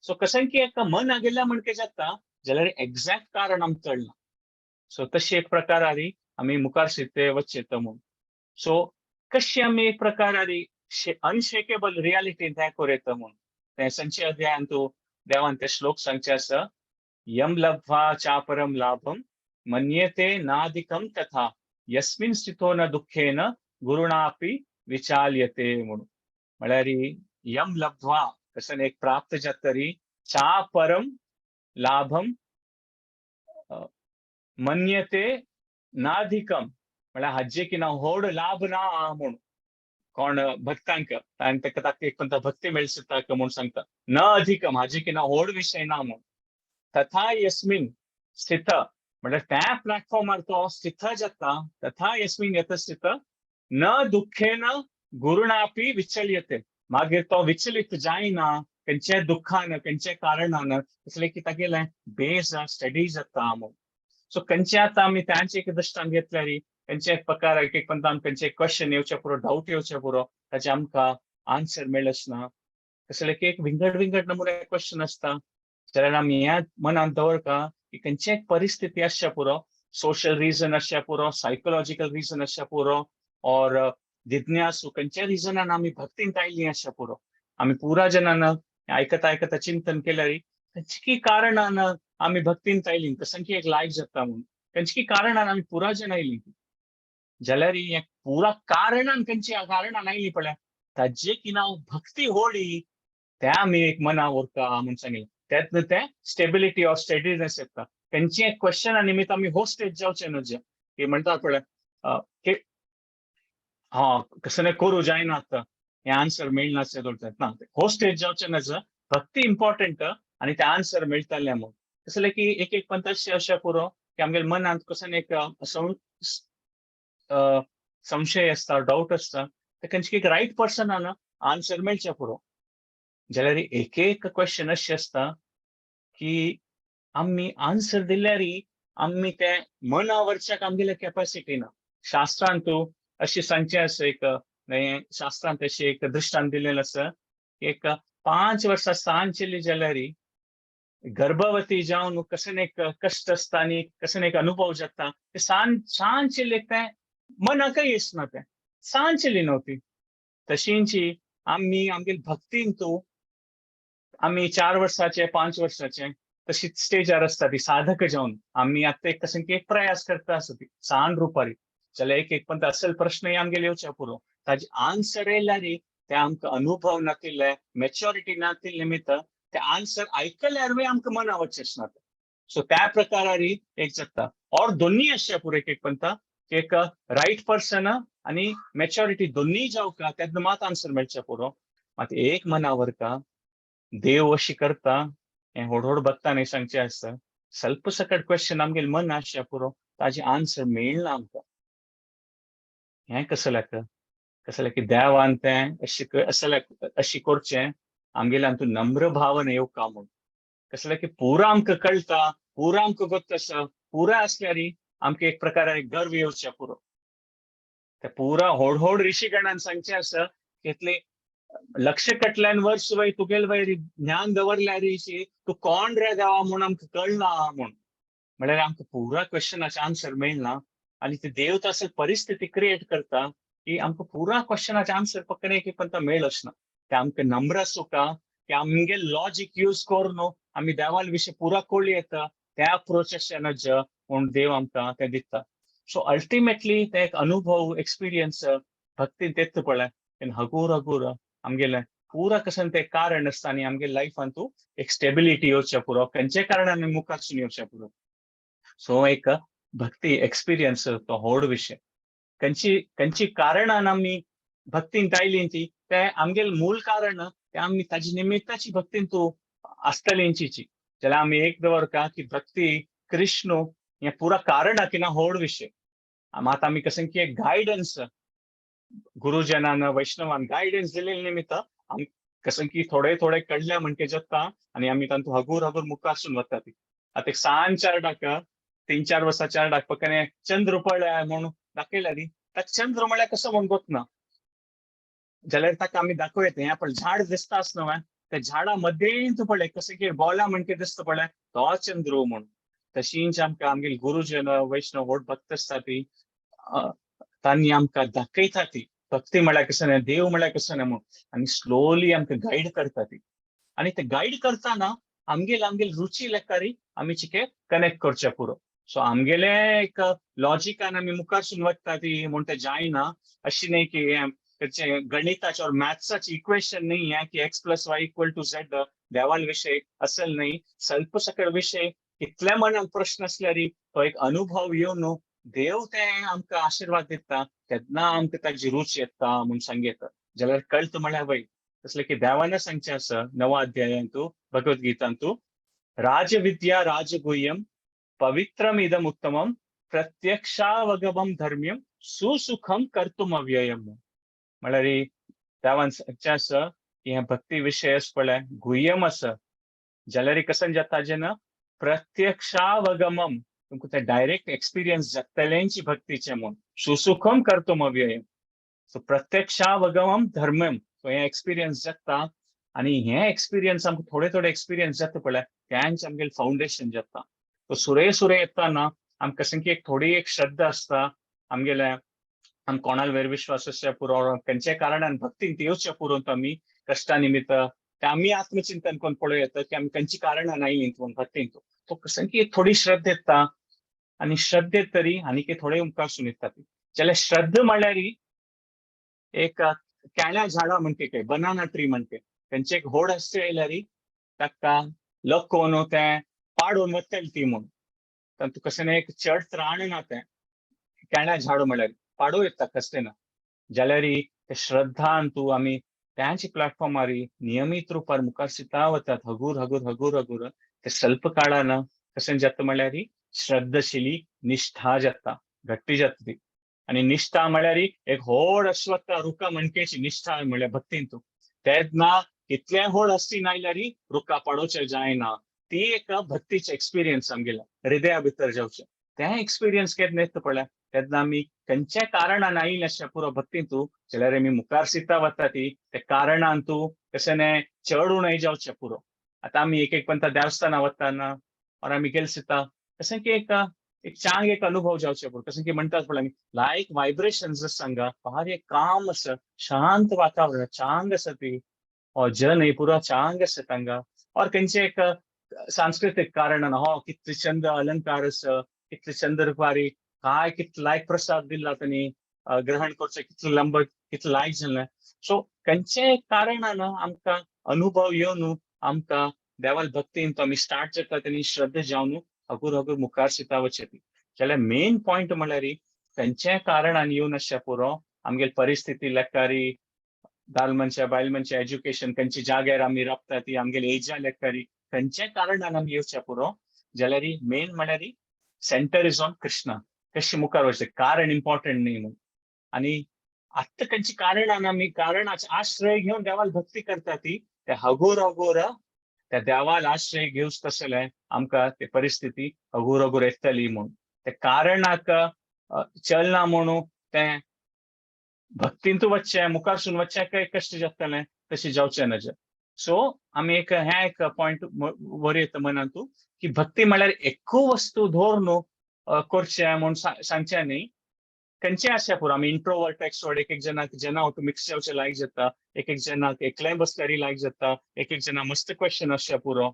[SPEAKER 1] सो कशें की एका मन आगिल्ल्या म्हणके जाता जाल्यार एक्झॅक्ट कारण आमकां कळना. सो तशी एक प्रकार आरी आमी मुखार शिते वचचे येता म्हणून. सो कशी आमी एक प्रकार आरी अनशेकेबल रियालिटी हें करूं येता म्हणून तें संचे अध्यायान तूं देवान ते श्लोक सांगचे आसा यम लब्ध्वा चापरम लाभम मन्येते नाधिकम तथा यस्मिन स्थितो न दुःखेन गुरुणापि विचाल्यते म्हणून. म्हळ्यार यम लब्ध्वा कशें एक प्राप्त जातरी चापरम लाभम मन्यते नाधिकम म्हळ्यार हाजे की ना व्हड लाभ ना म्हणून कोण भक्तांक आनी ताका ताका एक पण भक्ती मेळसता म्हणून सांगता न अधिकम हाजे की ना व्हड विशय ना म्हणून. तथा यस्मिन स्थित म्हळ्यार त्या प्लॅटफॉर्मार तो स्थित जाता. तथा यस्मिन यतस्थित न दुःखेन गुरुणापी विचल्यते. मागीर तो विचलित जायना खंयच्या दुःखान, खंयच्या कारणान, कसले की तागेलें बेज स्टडी जाता म्हूण. सो खंयचे आतां आमी तांचे एक दृश्टांत घेतल्यार खंयचे एक प्रकार एक एक पंत खंयचे क्वेश्चन येवचे पुरो, डावट येवचे पुरो, ताचे आमकां आन्सर मेळच ना. कसले की एक विंगड विंगड नमुने क्वेश्चन आसता. जाल्यार आमी हें मनांत दवरता की खंयचे एक परिस्थिती आसच्या पुरो, सोशल रिजन आसच्या पुरो, सायकोलॉजिकल रिजन आसच्या पुरो, ऑर जिज्ञासू खंयच्या रिजनान आमी भक्तीन आयिल्लीं आसच्या पुरो. आमी पुरा जनान आयकता आयकता चिंतन केल्यार खंयची कारणान आमी भक्तीन आयलीं, कसंकी एक लायक जाता म्हणून, खंयची कारणान आमी पुरा जन आयलीं जाल्यार हें पुरा कारणान खंयच्या कारणान आयलीं पळय ताजे की नांव भक्ती होडी ते आमी एक मना उरता म्हूण सांगलें. त्यातनं ते स्टेबिलिटी ऑफ स्टेडिनेस येता. खंयची एक क्वेश्चना निमित्त आमी हो स्टेज जावचे न्हू की म्हणटा पळय की हा कसं करूं जायना, आतां हें आन्सर मेळना ना. हो स्टेज जावचे नज. भक्ती इम्पॉर्टंट आनी ते आन्सर मेळटलें म्हूण. कसलें की एक एक पंत अशें अशें पुरो की आमगेले मनांत कसं एक संशय आसता, डावट आसता, ते खंयची एक रायट पर्सनान आन्सर मेळचें पुरो. जाल्यार एक एक क्वेश्चन अशें आसता की आमी आन्सर दिल्यार आमी ते मनावरच्याक आमगेले कॅपॅसिटी ना. शास्त्रांत अशें सांगचें आसा, एक शास्त्रांत अशें एक दृश्टांत दिलेलें आसा. एक 5 वर्सां सान चेली जाल्यार गर्भवती जावन कशें एक कश्ट आसता आनी कशें एक अनुभव जाता, ते सान सान चेलेक तें मनाकय येसना, तें सान चेली न्हू. तशींची आमी आमगेले भक्तीन तूं आमी 4 वर्साचे 5 वर्साचे तशीच स्टेजार आसता ती साधक जावन आमी आतां एक कशें की एक प्रयास करता आसा ती सान रुपारी. जाल्यार एक एक पण असल प्रश्न आमगेले येवचे पुरो, ताजे आन्सर येयल्यार ते आमकां अनुभव नातिल्ले, मॅच्युरिटी नातिल्ले निमित्त ते आन्सर आयकल्यार आमकां मना वचेच ना. सो त्या प्रकारारी एक जाता और दोन्ही अशें पुरो एक एक पंता एक रायट पर्सन आनी मॅच्युरिटी दोन्ही जावका तेन्ना मात आन्सर मेळचे पुरो. मात एक मनावर का देव अशी करता हें व्हड व्हड भक्तांनी सांगचें आसता. सल्प सकट क्वेश्चन आमगेले मन आसच्या पुरो, ताजें आन्सर मेळना आमकां. हें कसल्याक कसल्याक की देवान तें अशें अशी करचें आमगेले हातूंत नम्र भावना येवका म्हूण. कसलें की पुरा आमकां कळटा, पुरा आमकां गोत्त आसा, पुरा आसल्यार आमकां एक प्रकारे गर्व येवचें पुरो. ते पुरा व्हड व्हड ऋषीगणान सांगचें आसा की लक्ष कटल्यान वर्स वय तुगेल वयर ज्ञान दवरल्यार तूं कोण रे देवा म्हूण आमकां कळना म्हूण. म्हळ्यार आमकां पुरा क्वेश्चनाचे आन्सर मेळना आनी ते देव तसो परिस्थिती क्रिएट करता की आमकां पुरा क्वेश्चनाचे आन्सर फक्त एक एक पंता मेळच ना. ते आमकां नम्र आसूका की आमगे लॉजीक यूज करून आमी देवाल विशय पुरा कळी येता त्या अप्रोच नज म्हूण देव आमकां तें दिता. सो अल्टिमेटली ते एक अनुभव एक्सपिरियन्स भक्तीन तेच पळय हगूर हगूर आमगेलें पुरा कशें तें कारण आसता आनी आमगे लायफान तूं एक स्टेबिलिटी येवचें पुरो, खंयच्या कारणान मुखारसून येवचें पुरो. सो एक भक्ती एक्सपिरियन्स तो व्हड विशय. खंयची खंयची कारणान आमी भक्तीन आयली ती ते आमगेले मूल कारण ते आमी ताजी निमित्ताची भक्तीन तूं आसतलींची. जाल्यार आमी एक दवरका की भक्ती कृष्ण हें पुरा कारण की ना व्हड विशय. मात आमी कशें की एक गायडन्स गुरुजनान वैष्णवान गायडन्स दिलेले निमित्त आमी कशें की थोडे थोडे कळ्ळ्या म्हणके जाता आनी आमी तांतूं हगूर हगूर मुखारसून वता ती. आतां एक सान चारडाक 3-4 वर्सां चारडाक पकने चंद्र पळय म्हूण दाखयल्यार ताका चंद्र म्हळ्यार कसो म्हूण गोतना जाल्यार ताका आमी दाखोवं येता हें पळय झाड दिसता आसना न्हय त्या झाडा मदेंत पळय कशें की बोला म्हणके दिसता पळय तो चंद्र म्हूण. तशींच आमकां आमगेले गुरुजन वैष्णव व्हड भक्त आसता ती तांणी आमकां दाखयता ती भक्ती म्हळ्यार कशें न्हय, देव म्हळ्यार कशें न्हय म्हूण आनी स्लोली आमकां गायड करता ती. आनी ते गायड करतना आमगेले आमगेले रुची लेखारी आमी चिके कनेक्ट करचें पुरो. सो आमगेले एक लॉजिकान आमी मुखारसून वता ती म्हूण तें जायना. अशी न्हय की हें गणिताचें ऑर मॅथ्साचें इक्वेशन न्ही हें की x plus y equal to z देवाल विशय असल न्ही. सल्प सकळ विशय कितल्या मनान प्रश्न आसल्यार तो एक अनुभव येवन देव ते आमकां आशिर्वाद दिता तेन्ना आमकां ताजी रूच येता म्हूण सांगता. जाल्यार कळटा म्हळ्यार वय तसलें की देवान सांगचें आसा नवा अध्यायांतू भगवद गीतांतू राजविद्या राजगुह्यम पवित्रम इदम उत्तमम प्रत्यक्षावगमम धर्म्यम सुसुखम कर्तुम अव्ययम. म्हळ्यार देवान सांगचें आसा की हें भक्ती विशय आसा पळय, गुह्यम आसा, जाल्यार कशें जाता जेन्ना प्रत्यक्षावगमम, तुमकां तें डायरेक्ट एक्सपिरियन्स जातलेंची भक्तीचें म्हूण, सुसुखम कर्तुम अव्ययम. सो प्रत्यक्षावगमम धर्म्यम, सो हें एक्सपिरियन्स जाता आनी हें एक्सपिरियन्स आमकां थोडे थोडे एक्सपिरियन्स जाता पळय, तेंच आमगेलें फावंडेशन जाता. सो सुरे सुरे येताना आमकां कशें की एक थोडी एक श्रद्धा आसता आमगेल्या, आम कोणाल वयर विश्वास आसच्या पुरो, खंयच्या कारणान भक्तीन येवच्या पुरो, आमी कश्टा निमित्त ते आमी आत्मचिंतन करून पळोवं येता की आमी खंयची कारणां आयलीं म्हूण भक्तीन. तो कशें की एक थोडी श्रद्धा येता आनी श्रद्धेत तरी आनीक थोडे मुखार येता ती. जाल्यार श्रद्धा म्हणल्यार एक केळ्या झाडां म्हणटे, काय बनाना ट्री म्हणटे, तेंचे एक होड आसचे आयल्यार ताका लकोवन तें पाडून वतले ती म्हूण, तातूंत कशें ना एक चड त्राण ना, तें केळ्या झाड म्हणल्यार पाडू येता कसलें ना. जाल्यार ते श्रद्धान तूं आमी त्याच प्लॅटफॉर्मार नियमीत रुपार मुखार सिता वतात, हगूर हगूर हगूर हगूर ते स्वल्प काळान कशें जाता म्हणल्यार श्रद्धाशिली निष्ठा जाता, घट्टी जाता ती. आनी निष्ठा म्हळ्यार एक व्हड अश्वत्थ रुखा म्हणकेची निष्ठा म्हळ्यार भक्तीन तूं तेन्ना कितलें व्हड हस्ती नायल्यार रुखा पाडोवचें जायना. ती एक भक्तीचे एक्सपिरियन्स आमगेल्या हृदया भितर जावचें, तें एक्सपिरियन्स केन्ना येता पळय, तेन्ना आमी खंयच्या कारणान आयिल्लें आसचें पुरो भक्तीन तूं, जाल्यार आमी मुखार सिता वता ती ते कारणान तूं कशें न्हय चड उणें जावचें पुरो. आतां आमी एक एक पंथा देवस्थाना वताना और आमी गेल सिता कशें की एक एक चांग एक अनुभव जावचें पुरो, कशें की म्हणटात पळय आमी लायक वायब्रेशन्स सांगा, भारी एक काम आसा, शांत वातावरण चांग आसा ती, और जन ही पुरो चांग आसा तांगा, और खंयचे एक सांस्कृतीक कारणान हो कितले चंद अलंकार आसा, कितले चंद रुपारी काय कितले लायक प्रसाद दिला तांणी ग्रहण करचें, कितले लंब कितले लायक जालें. सो खंयचे कारणान आमकां अनुभव येवन आमकां देवाल भक्तीन तो आमी स्टार्ट जाता, तेणी श्रद्धा जावन हगूर हगूर मुखार सिता वचें ती. जाल्यार मेन पॉयंट म्हणल्यार खंयच्याय कारणान येवन आसच्या पुरो, आमगेली परिस्थिती लेखारी, दाल मनशा बायल मनशा एज्युकेशन खंयच्या जाग्यार आमी राबता ती, आमगेली एजा लेखारी, खंयच्याय कारणान आमी येवच्या पुरो, जाल्यार मेन म्हणल्यार सेंटर is on Krishna. कशें मुखार वचचें कारण इम्पॉर्टंट न्ही म्हूण. आनी आत्तां खंयच्या कारणान आमी कारणाचे आश्रय घेवन देवाल भक्ती करता ती, ते हगूर हगूर त्या देवाल आश्रय घेवच तसलें आमकां ते परिस्थिती हगूर हगूर येतली म्हूण. ते कारणाक चलना म्हणून तें भक्तींतू वचचें मुखारसून वचचें काय कश्ट जातलें, तशें जावचें नजर. सो आमी एक हें एक पॉयंट वर येता मनांतू की भक्ती म्हळ्यार एकू वस्तू धर न्हू करचें म्हूण सांगचें न्ही. खंयचें आसचें पुरो, आमी इंट्रोवर्ट एक्स्ट्रोवर्ट, एक एक जणाक जेन्ना वटून मिक्स जावचें लायक जाता, एक एक जणाक एकलें बसल्यारय लायक जाता, एक एक जणाक मस्त क्वेश्चन आसचें पुरो,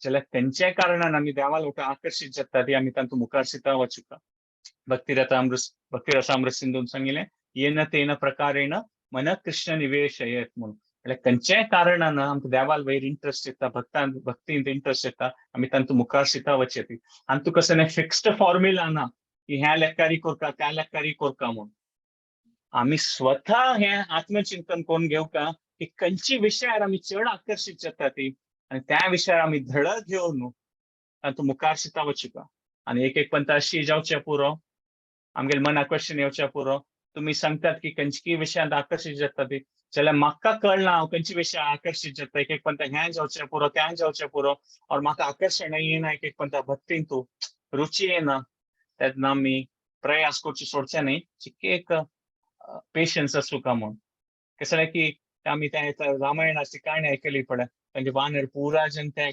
[SPEAKER 1] जाल्यार खंयच्याय कारणान आमी देवाल वटून आकर्शीत जाता ती आमी तांतूं मुखार सिता वचुका. भक्ती रथामृत भक्ती रसामृत सिंधून सांगिल्लें येन तेन प्रकारेण मन कृष्ण निवेशयत म्हूण. म्हळ्यार खंयच्याय कारणान आमकां देवाल वयर इंट्रस्ट येता, भक्तान भक्तींत इंट्रस्ट येता, आमी तांतूं मुखार सिता वचें ती. आनी तुका कसलें न्ही फिक्स्ड फॉर्म्युला ना की ह्या लेखारी करका त्या लेखारी करका म्हूण. आमी स्वता हें आत्मचिंतन करून घेवका की खंयच्या विशयार आमी चड आकर्शीत जाता ती, आनी त्या विशयार आमी धडक घेवन तातूंत मुखार सिता वचुका. आनी एक एक पंथ अशी जावचें पुरो, आमगेले मनाक क्वेश्चन येवचें पुरो, तुमी सांगतात की खंयच्या विशयांत आकर्शीत जाता ती, जाल्यार म्हाका कळना हांव खंयच्या विशयाक आकर्शीत जाता. एक एक पंथ हें जावचें पुरो तें जावचें पुरो, और म्हाका आकर्शण येना, एक एक पंथ भक्तीन तूं रुची येना, तेन्ना आमी प्रयास करचे सोडचे न्ही, चिके एक पेशन्स आसूका म्हूण. कशें जालें की आमी तें रामायणाची काणी आयकली पळय, तांचे वानर पुरा जन ते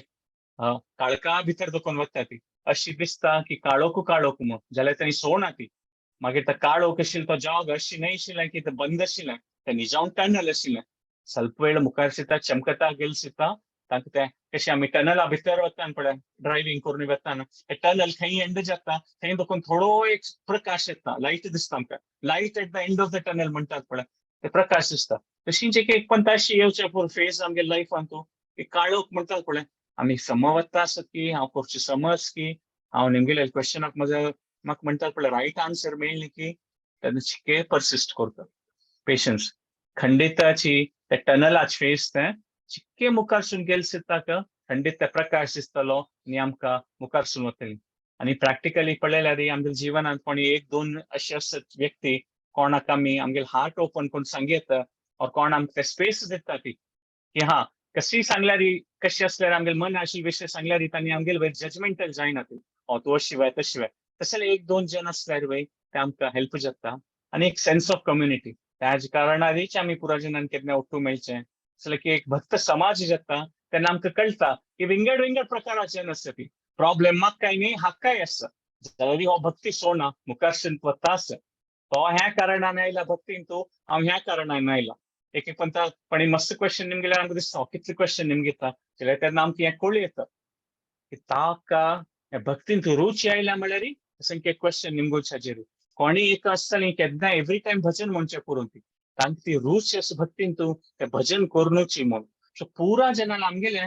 [SPEAKER 1] काळखा भितर दखून वता ती, अशी दिसता की काळोख काळोख म्हूण, जाल्यार तांणी सोडना ती. मागीर तो काळोख आशिल्लो तो जाग अशी न्हय आशिल्लें की तें बंद आशिल्लें, तें निजावन टनल आशिल्लें. ಸ್ವಲ್ಪ वेळ मुखार सिता चमकता गेल सिता तांकां तें कशें आमी टनला भितर वता पळय ड्रायव्हिंग करून वताना, ते टनल खंय एंड जाता थंय देखून थोडो एक प्रकाश येता, लायट दिसता आमकां, light at the end of the tunnel म्हणटात पळय, ते प्रकाश दिसता. तशीच एक एक पण अशी येवचे फॉर फेज आमगे लायफान तूं की काळोख म्हणटात पळय, आमी समवता आसत की हांव करची समज की हांव निमगेले क्वेश्चनाक म्हज्या म्हाका म्हणटात पळय रायट आन्सर मेळ्ळी की तेन्ना चिके परसिस्ट करता पेशन्स खंडिताची त्या टनलाच फेस तें चिक्के मुखारसून गेल सिताक खंडीत ते प्रकाश दिसतलो आनी आमकां मुखारसून वतली. आनी प्रॅक्टिकली पळयल्यार आमच्या जिवनांत कोणी एक दोन अशे आसत व्यक्ती कोणाक आमी आमगेले हार्ट ओपन करून सांगयत और कोण आमकां स्पेस दिता ती की हा कशी सांगल्यार, कशी असल्यार आमगेले मन आशिल्ले विशय सांगल्यार तांणी आमगेले वयर जजमेंटल जायना ती, ओ तूं अशी वय तशी वय. तशें एक दोन जण असल्यार वय ते आमकां हेल्प जाता आनी एक सेन्स ऑफ कम्युनिटी. त्याच कारणारीच आमी पुरा जणांक केन्ना ओट्टू मेळचें जाल्यार की एक भक्त समाज जाता. तेन्ना आमकां कळटा की विंगड विंगड प्रकाराचे आसता ती प्रॉब्लेम म्हाकाय न्ही हाकाय आसा, जाल्यार हो भक्ती सोडना, मुखार वता आसा. तो ह्या कारणान आयला भक्तीन, तूं हांव ह्या कारणान आयला. एक एक पंता पण मस्त क्वेश्चन निमगेल्यार आमकां दिसता कितले क्वेश्चन निमगिता जाल्यार तेन्ना आमकां हें कळूं येता की ताका ह्या भक्तीन रुची आयल्या म्हळ्यार तशें एक क्वेश्चन निमगोवच्याचेर कोणी एक आसतली केन्ना एवरी टायम भजन म्हणचें करून ती तांकां ती रुची आसा भक्तीन तूं ते भजन करुनूची म्हूण. सो पुरा जणांक आमगेले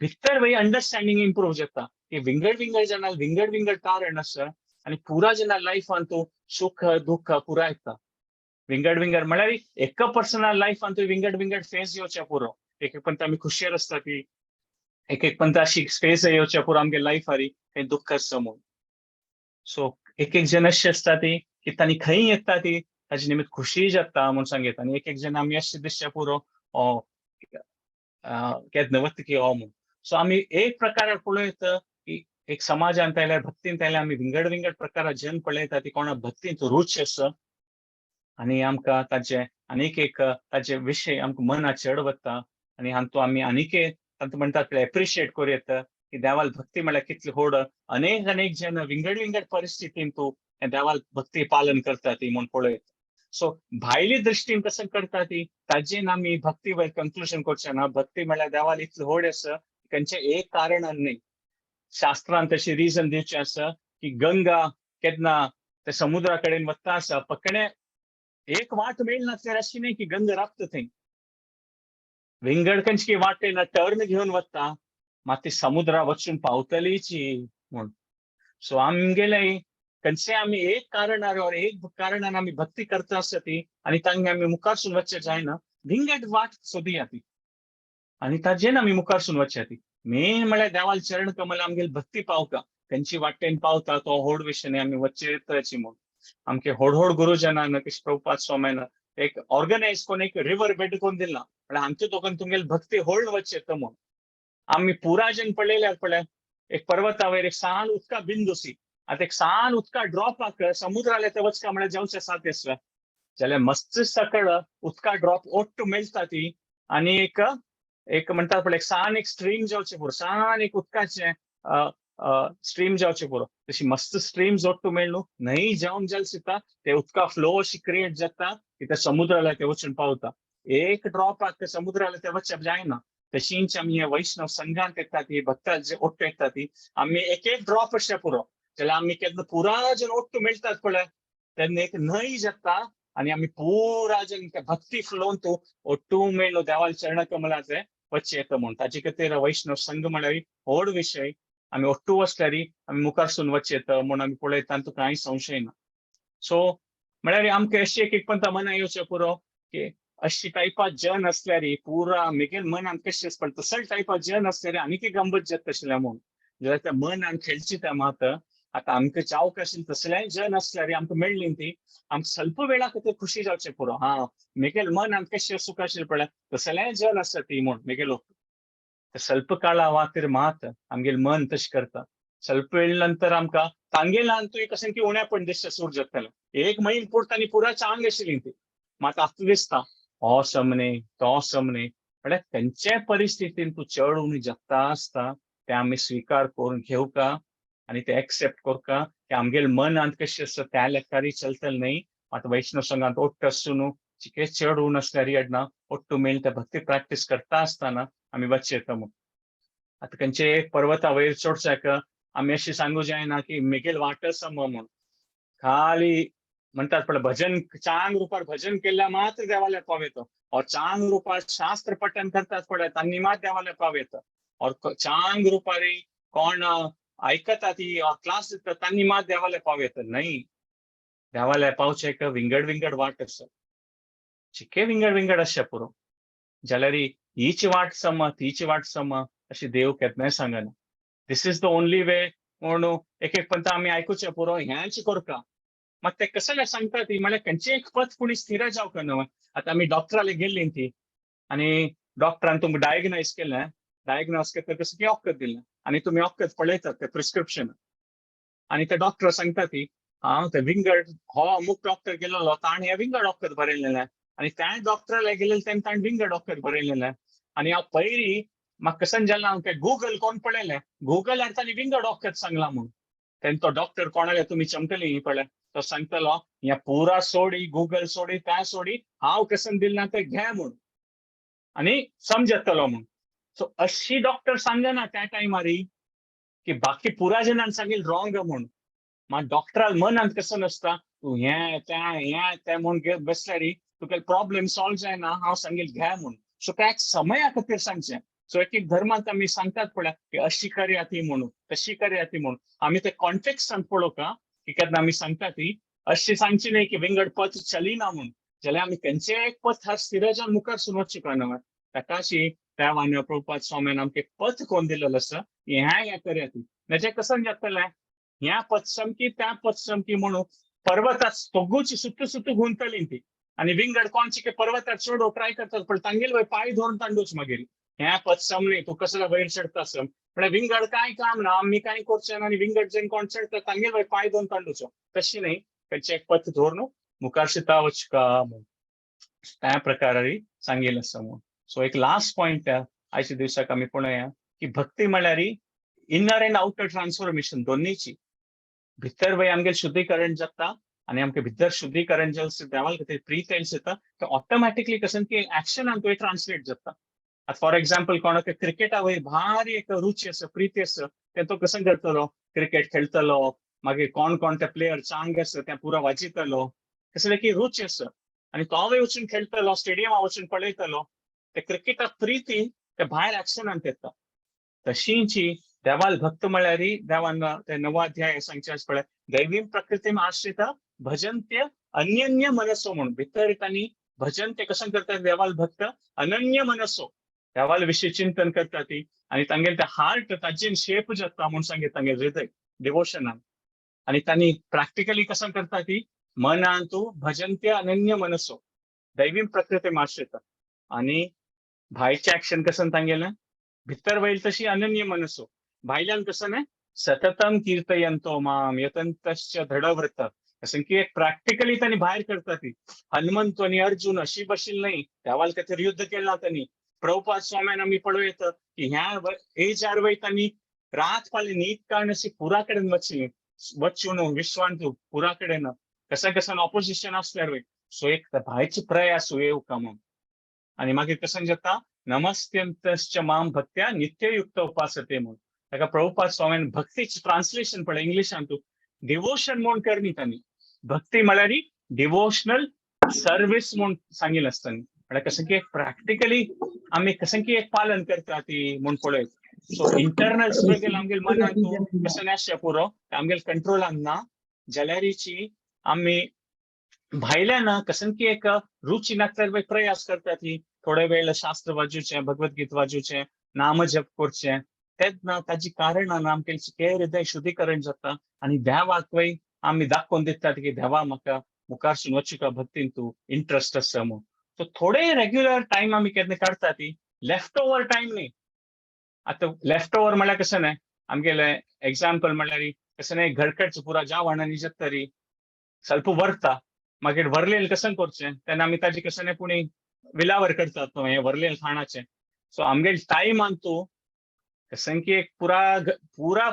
[SPEAKER 1] भितर वय अंडरस्टँडींग इम्प्रूव जाता की विंगड विंगड जणांक विंगड विंगड कारण आसा आनी पुरा जणां लायफान तूं सुख दुःख पुरा येता. विंगड विंगड म्हळ्यार एका पर्सनल लायफान तूं विंगड विंगड फेज येवच्या पुरो. एक एक पंत आमी खुशयेर आसता ती, एक एक पंत अशी फेज येवच्या पुरो आमगे लायफारी काही दुःख आसता म्हूण. सो एक एक जण अशे आसता ती की तांणी खंय येता ती ताजे निमित्त खुशी जाता म्हूण सांगता आनी एक एक जण आमी अशें दिसच्या पुरो केन्ना वता की हो म्हूण. सो आमी एक प्रकारार पळयत की एक समाजांत आयल्यार भक्तींत आयल्यार आमी विंगड विंगड प्रकारार जन पळयता ती कोणा भक्तींत रूच आसा आनी आमकां ताजे आनीक एक ताजे विशय आमकां मनाक चड वता आनी हातूंत आमी आनीक तांकां म्हणटात पळय एप्रिशिएट करूं येता की देवाल भक्ती म्हळ्यार कितली व्हड अनेक अनेक जन विंगड विंगड परिस्थितींत तूं देवाल भक्ती पालन करता ती म्हूण पळयत. सो भायली दृश्टीन कसं करता ती ताजेन आमी भक्ती वयर कंक्लुजन करचें ना. भक्ती म्हळ्यार देवाल इतली व्हड आसा खंयचें एक कारणान न्ही. शास्त्रान तशी रिजन दिवचें आसा की गंगा केन्ना ते समुद्रा कडेन वता आसा पकणे एक वाट मेळनासल्यार अशी न्ही की गंगा राबता थंय, विंगड खंयची वाटेन टर्न घेवन वता मात ती समुद्रा वचून पावतलीची म्हूण. सो आमगेले खंयचे आमी एक कारणार और एक कारणान आमी भक्ती करता आसा ती आनी तांगे आमी मुखारसून वचचें जायना, विंगड वाट सोदया ती आनी ताजेन आमी मुखारसून वचया ती. मेन म्हळ्यार देवाल चरण कमल आमगेली भक्ती पावता खंयची वाटेन पावता तो व्हड विशय आमी वचचे म्हूण. आमके व्हड व्हड गुरुजनान कृष्ण प्रभुपाद स्वाम्यान एक ऑर्गनायज करून एक रिवर बेड करून दिला म्हळ्यार आमचे दोगान तुमगेली भक्ती होळून वचचे येता म्हूण. आमी पुरा जन पळयल्यार पळय एक पर्वता वयर एक सान उदका बिंदू सी, आतां एक सान उदका ड्रॉपाक समुद्राले ते वचका म्हळ्यार जावचें साध्य आसलें जाल्यार मस्त सकळ उदका ड्रॉप ओट्ट मेळटा ती आनी एक एक म्हणटात पळय एक सान एक स्ट्रीम जावचें पुरो, सान एक उदकाचें स्ट्रीम जावचें पुरो. तशी मस्त स्ट्रीम ओट्टू मेळ्ळू न्हंय जावन जाल्यार सुद्दां ते उदका फ्लो अशी क्रिएट जाता की ते समुद्राला ते वचून पावता. एक ड्रॉपाक समुद्राला ते वचप जायना. तशींच आमी हे वैष्णव संघांत येता ती भक्ता जे ओट्टू येता ती आमी एक एक ड्रॉप अशें पुरो जाल्यार आमी केन्ना पुरा जन ओट्टू मेळटात पळय तेन्ना एक न्हंय जाता आनी आमी पुरा जन भक्ती फ्लोन तूं ओट्टू मेळ्ळो देवाल चरण कमलाचे वचचें येता म्हूण. ताजे खातीर वैष्णव संघ म्हळ्यार व्हड विशय. आमी ओट्टू वचल्यार आमी मुखारसून वचचें येता म्हूण आमी पळयता तातूंत कांय संशय ना. सो म्हळ्यार आमकां अशी एक एक पंता मना येवचें पुरो की अशी टायपा जन असल्यार पुरा मेगेल मनान कशें आसता तसले टायपा जन असल्यार आनीक एक गंमत जाता आशिल्लें म्हूण. जाल्यार त्या मनान खेळची त्या मात आतां आमकां जावक आशिल्लें तसलेंय जन असल्यार आमकां मेळ्ळी ती आमकां स्वल्प वेळा खातीर खुशी जावचें पुरो. हा मेगेल मनान कशें सुख आशिल्लें पळय तसलेंय जन आसा ती म्हूण मेगेल स्वल्प काळा खातीर मात आमगेल मन तशें करता. स्वल्प वेळ नंतर आमकां तांगेल्यान तुवें कशें की उणेपण दिसचें सुरू जातलें. एक म्हयनो पुरता आनी पुरा चांग आशिल्ली ती मात आतां दिसता हो सम न्ही तो सम न्ही म्हळ्यार खंयच्याय परिस्थितीन तूं चड उणी जगता आसता तें आमी स्विकार करून घेवका आनी ते एक्सेप्ट करका की आमगेले मनांत कशें आसता त्या लेखारी चलतलें न्ही. मात वैष्णव संघांत ओट्ट आसूं न्हू चिके चड उण आसल्यार येडना ओट्टू मेळ ते भक्ती प्रॅक्टीस करता आसतना आमी वचचें येता म्हूण. आतां खंयचे एक पर्वता वयर चडच्याक आमी अशें सांगू जायना की मेगेल वाट आसा म्हूण. खाली म्हणटात पळय भजन चांग रुपार भजन केल्यार मात्र देवाल्या पाव येता और चांग रुपार शास्त्र पठन करतात पळय तांणी मात देवाल्या पाव येता और चांग रुपारी कोण आयकता ती क्लास दिता तांणी मात देवाल्या पाव येता न्हय. देवाल्या पावचें एक विंगड विंगड वाट आसा, चिके विंगड विंगड आसचे पुरो. जाल्यार हीच वाट सम तीच वाट सम अशी देव केन्नाय सांगना. This is the only way म्हणून एक एक पंत आमी आयकुचें पुरो ह्याच करका. मात ते कसले सांगता ती म्हळ्यार खंयची एक पथ कोणी स्थिर जावंक न्हय. आतां आमी डॉक्टराले गेल्ली ती आनी डॉक्टरान तुमकां डायग्नोज केलें, डायग्नोज केलें कसं की वखद दिलें आनी तुमी वखद पळयतात ते प्रिस्क्रिप्शन आनी ते डॉक्टर सांगता ती हांव ते विंगड हो अमूक डॉक्टर गेलेलो ताणें हें विंगड वखद बरयलेलें आनी त्या डॉक्टराले गेलेले तेन्ना ताणें विंगड वखद बरयलेलें आनी हांव पयरी म्हाका कशें जालें हांव तें गुगल कोण पळयलें, गुगलार ताणें विंगड वखद सांगलां म्हूण. तेन्ना तो डॉक्टर कोणाले तुमी चमकली पळय, तो सांगतलो हें पुरा सोडी, गुगल सोडी, तें सोडी, हांव कशें दिलें तें घे म्हूण आनी समजतलो म्हूण. सो अशी डॉक्टर सांगना त्या टायमारी की बाकी पुरा जणान सांगील रॉंग म्हूण. मात डॉक्टराल मनांत कसं नासता तूं हें तें हें तें म्हूण बसल्यारी तुका प्रॉब्लेम सॉल्व जायना, हांव सांगील घे म्हूण. सो त्या एक समया खातीर सांगचें. सो एक एक धर्मांत आमी सांगतात पळय की अशी करया ती म्हणून, तशी करया ती म्हणून. आमी ते कॉन्टेक्स्टान पळोवका की केन्ना आमी सांगता ती अशी सांगची न्ही की विंगड पथ चलिना म्हूण, जाल्यार आमी खंयचेय एक पथ स्थिर जावन मुखार सून वचूंक शकना. ताकाशी त्या वान्या प्रभुपाद स्वामीन आमकां एक पथ कोण दिलेलो आसा, ह्या हें करया ती. म्हणजे कसं जातलें ह्या पथ समकी त्या पथ समकी म्हणून पर्वतात दोगूची सुत्तू सुत्तू गुंतली ती आनी विंगड कोणची पर्वतात चोडो ट्राय करतात पण तांगेल वयर पांय धरून तांडूच मागीर ह्या पथ समली तूं कसो वयर चडटा सम म्हळ्यार विंगड कांय काम ना, आमी कांय करचें ना आनी विंगड जेन कोण चडटा तांगेल वयर पांय धरून तांडूचो. तशी न्ही, खंयचें एक पथ धरून मुखार शिता वचका म्हूण त्या प्रकारारी सांगेल आसा म्हूण. सो एक लास्ट पॉयंट आयच्या दिवसाक आमी पळोवया की भक्ती म्हळ्यार इनर अँड आउटर ट्रान्सफॉर्मेशन दोन्हीची. भितर वय आमगेर शुद्धीकरण जाता आनी आमकां भितर शुद्धीकरण जावन देवा खातीर प्रीत येता ते ऑटोमॅटिकली कसं की एक्शनान तुवें ट्रान्सलेट जाता. आतां फॉर एग्जाम्पल कोणाक क्रिकेटा वयर भारी एक रुची आसा, प्रीती आसा, ते तो कसं करतलो, क्रिकेट खेळटलो, मागीर कोण कोण ते प्लेयर चांग आसा ते पुरो वाजयतलो, कसले की रुची आसा आनी तो वचून खेळटलो, स्टेडियमा वचून पळयतलो, ते क्रिकेटाक प्रीती ते भायर एक्शनान येता. तशींची देवाल भक्त म्हळ्यार देवान ते नवाध्याय सांगचे आसा पळय, दैवीं प्रकृतीम आश्रिता भजन्त्य अनन्य मनसो म्हणून. भितर तांणी भजन ते कशें करतात देवाल भक्त अनन्य मनसो, देवाल विशीं चिंतन करता ती आनी तांगेले ते हार्ट ताजेन शेप जाता म्हूण सांगीत तांगेले हृदय डिवोशनान. आनी तांणी प्रॅक्टिकली कशें करता ती मनान तूं भजन्त्य अनन्य मनसो दैवीं प्रकृतीम आश्रिता. आनी भायचें एक्शन कशें तांगेलें भितर वयल तशी अनन्य मनसो, भायल्यान कसं न्ही सततम कीर्तयंतो माम यतंतश्च दृढव्रत, कसं की एक प्रॅक्टिकली त्यांनी भायर करता ती. हनुमंत आनी अर्जुन अशी बशील नाही, देवाल खातीर युद्ध केला त्यांनी. प्रभुपाद स्वाम्यान आमी पळोवं येता की ह्या एजार वय त्यांनी रात पाली न्हीद काडून अशी पुरा कडेन वचली वचून विश्वांत पुरा कडेन कसं कसं ऑपोजिशन असल्यार वय. सो एक भायचे प्रयास येवका म्हणून. आनी मागीर कसं जाता नमस्त्यंतश्च माम भक्त्या नित्ययुक्त उपासते म्हणून. ताका प्रभुपाद स्वाम्यान भक्तीचे ट्रान्सलेशन पळय इंग्लिशान तूं डिवोशन म्हूण करनी तांणी. भक्ती म्हळ्यार डिवोशनल सर्वीस म्हूण सांगिल्लें आसता. म्हळ्यार कसं की प्रॅक्टिकली आमी कसं की एक पालन करता ती म्हूण पळयत. सो इंटरनल स्ट्रगल आमगेले मनान तूं कसं आसचें पुरो आमगेले कंट्रोलान ना जाल्यारीची आमी भायल्यान कसं की एक रुची नासल्यार प्रयास करता ती थोडे वेळ शास्त्र वाजूचें, भगवद्गीता वाजूचें, नाम जप करचें, तेन्ना ताजी कारणान आमकां हृदय शुद्धीकरण जाता आनी देवाक वय आमी दाखोवन दितात की देवा म्हाका मुखारसून वचूका भक्तीन तूं इंट्रस्ट आसा म्हूण. सो थोडे रेग्युलर टायम आमी केन्ना काडटा ती लेफ्ट ओवर टायम न्ही. आतां लेफ्ट ओवर म्हळ्यार कशें न्हय आमगेले एग्जाम्पल म्हळ्यार कशें न्हय घरकडचें पुरा जेवण आनी जातरी ಸ್ವಲ್ಪ वरता मागीर वरलेलें कशें करचें तेन्ना आमी ताजे कशें न्हय पुणी विलावर करतात हें वरलेलें खाणाचें. सो आमगेले टायमान तूं कसं की एक पुरा पुरा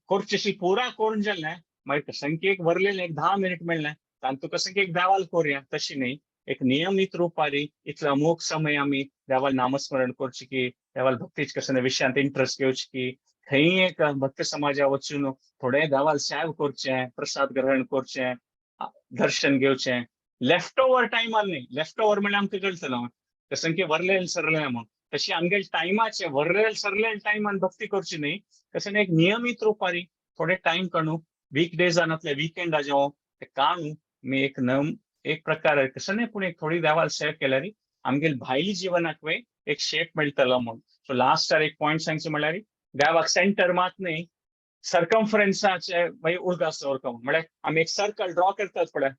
[SPEAKER 1] करचेशी पुरा करून जालें मागीर कसं की एक वरलेलें एक 10 मिनट मेळ्ळें तांतू कसं की एक देवाल करुया तशी न्ही. एक नियमीत रुपारी इतलो अमूक समय आमी देवाल नामस्मरण करचें की देवाल भक्तीच कसं विशयांत इंट्रस्ट घेवची की थंय एक भक्त समाजा वचून थोडे देवाल सेव करचें, प्रसाद ग्रहण करचें, दर्शन घेवचें. लेफ्ट ओवर टायमान न्ही. लेफ्ट ओवर म्हणल्यार आमकां कळटलो कसं की वरलेलें सरलें म्हूण. तशी आमगेले टायमाचे वरलेले सरलेले टायमान भक्ती करची न्ही, तशें एक नियमीत रुपारी थोडे टायम काडून वीक डेजान नातल्यार विकेंडा जेवण ते काडून मी एक नम एक प्रकार कसं न्ही पूण एक थोडी देवाल सेव केल्यार आमगेले भायली जिवनाक वय एक शेप मेळटलो म्हूण. सो लास्टार एक पॉयंट सांगचें म्हणल्यार देवाक सेंटर मात न्ही, सर्कमफरन्साचे मागीर उडगास दवरता. म्हळ्यार आमी एक सर्कल ड्रॉ करतात पळय,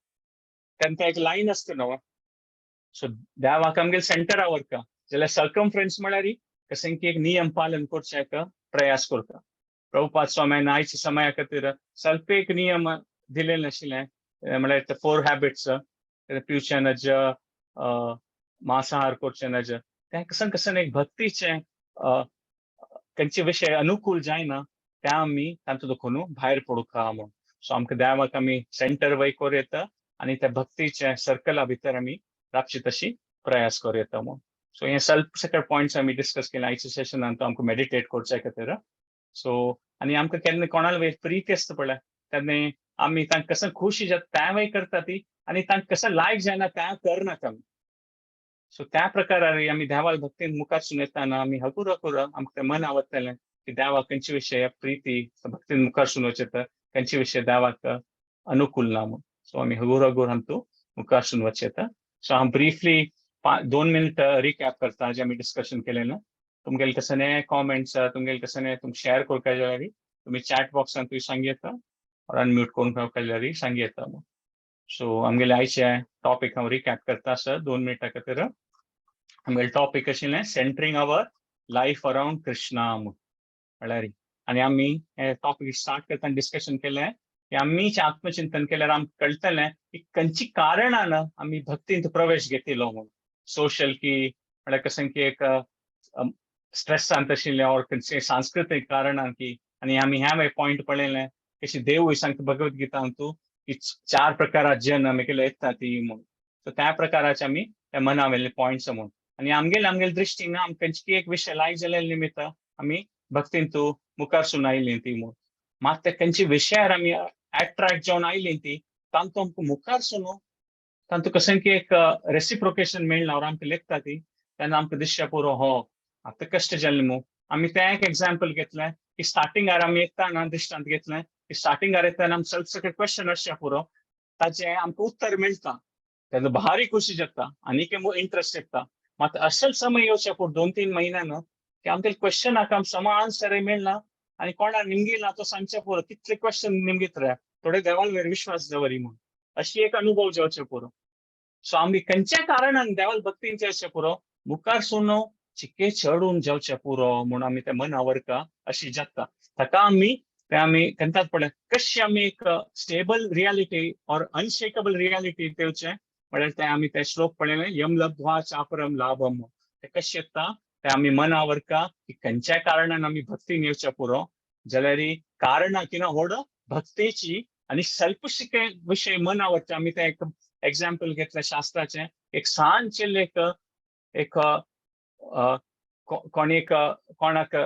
[SPEAKER 1] तेन्ना एक लायन आसता न्हू. सो देवाक आमगेले सेंटरा व्हरता जाल्यार सर्कमफरन्स म्हळ्यार कशें की एक नियम पालन करचें प्रयास करता. प्रभुपाद स्वाम्यान आयच्या समया खातीर स्वल्प एक नियम दिलेले नाशिल्ले, म्हळ्यार ते 4 हॅबिट्स, पिवचें नज, मांसाहार करचें नज. तें कसन कसन एक भक्तीचें खंयचे विशय अनुकूल जायना त्या आमी तांचो दुखून भायर पडूंक म्हूण. सो आमकां देवाक आमी सेंटर वय करूं येता आनी त्या भक्तीच्या सर्कला भितर आमी रावची तशी प्रयास करूं येता म्हूण. सो हे सल्प सकट पॉयंट्स आमी डिस्कस केले आयच्या सेशनान, तो आमकां मेडिटेट करच्या खातीर. सो आनी आमकां केन्ना कोणाला वयर प्रीती आसता पळय, तेन्ना आमी तांकां कसं खुशी जाता तें वय करता ती, आनी तांकां कसं लायक जायना तें करनात आमी. सो त्या प्रकारार आमी देवाल भक्तीन मुखार येताना आमी हगूर हगूर आमकां तें मन आवडटलें की देवाक खंयचे विशय प्रीती भक्तीन मुखार वचता, खंयचे विशय देवाक अनुकूल ना म्हूण. सो आमी हगूर हगूर आमतू मुखार वचता. सो हांव ब्रीफली 2 मिनिट रिकॅप करता जे आमी डिस्कशन केलें. तुमगेले कसले कॉमेंट्स, तुमगेले कसले तुमकां शेअर करपाक जाल्यार तुमी चॅट बॉक्सान तुमी सांग येता ऑर अनम्यूट करून जाल्यार सांग येता. सो आमगेले आयचे टॉपीक हांव रिकॅप करता सर 2 मिनटां खातीर. आमगेले टॉपीक आशिल्लें centering our life around Krishna म्हळ्यार, आनी आमी हे टॉपीक स्टार्ट करतना डिस्कशन केलें की आमी आत्मचिंतन केल्यार आमकां कळटलें की खंयची कारणान आमी भक्तींत प्रवेश घेतिल्लो म्हूण. सोशल की म्हळ्यार कशें की एक स्ट्रेसांत आशिल्लें ऑर खंयचे सांस्कृतीक कारणान की. आनी आमी ह्या पॉयंट पळयलें कशी देवूय सांगता भगवद गीतांत की 4 प्रकारात जन आमी केले येता ती म्हूण. सो त्या प्रकाराचे आमी त्या मना वयले पॉयंट्स म्हूण. आनी आमगेले आमगेले दृश्टीन आमकां खंयची एक विशय लायक जाल्ले निमित्त आमी भक्तींतू मुखारसून आयली ती म्हूण. मात ते खंयच्या विशयार आमी एट्रॅक्ट जावन आयली ती तांतू आमकां मुखारसून तांतू कशें की एक रेसिप्रोकेशन मेळना ऑर आमकां लेखता ती, तेन्ना आमकां दिसचें पुरो हो आतां कश्ट जालें मू. आमी तें एक एग्जाम्पल घेतलें की स्टार्टिंगार आमी येताना दृश्टांत घेतलें की स्टार्टिंगार येताना आमकां सगळे सगळे क्वेश्चन आसचे पुरो, ताचें आमकां उत्तर मेळटा तेन्ना भारी खुशी जाता आनी इंट्रस्ट येता. मात असल समय येवचे पुरो 2-3 म्हयन्यान की आमकां क्वेश्चनाक आमकां समा आन्सर मेळना आनी कोणा निमगिना तो सांगचे पुरो कितले क्वेश्चन निमगीत रे थोडे देवाल वयर विश्वास दवरी म्हूण, अशी एक अनुभव जावचे पुरो. सो आमी खंयच्या कारणान देवाल भक्तीन जावचे पुरो मुखार सुनो चिके चडून जावचे पुरो म्हूण आमी ते मना वरका अशी जाता. ताका आमी ते आमी केन्नाच पळय कशी आमी एक stable reality or unshakable reality दिवचें म्हळ्यार ते आमी ते श्लोक पळयलें यम लब्ध्वा चापरम लाभम, ते कशें येता ते आमी मना वरका की खंयच्या कारणान आमी भक्तीन येवचे पुरो जाल्यार कारणां कितें व्हड भक्तीची आनी सल्पशिके विशय मना वरता. आमी ते एक एग्जाम्पल घेतलें शास्त्राचें, एक सान एक एक कोणी एक कोणाक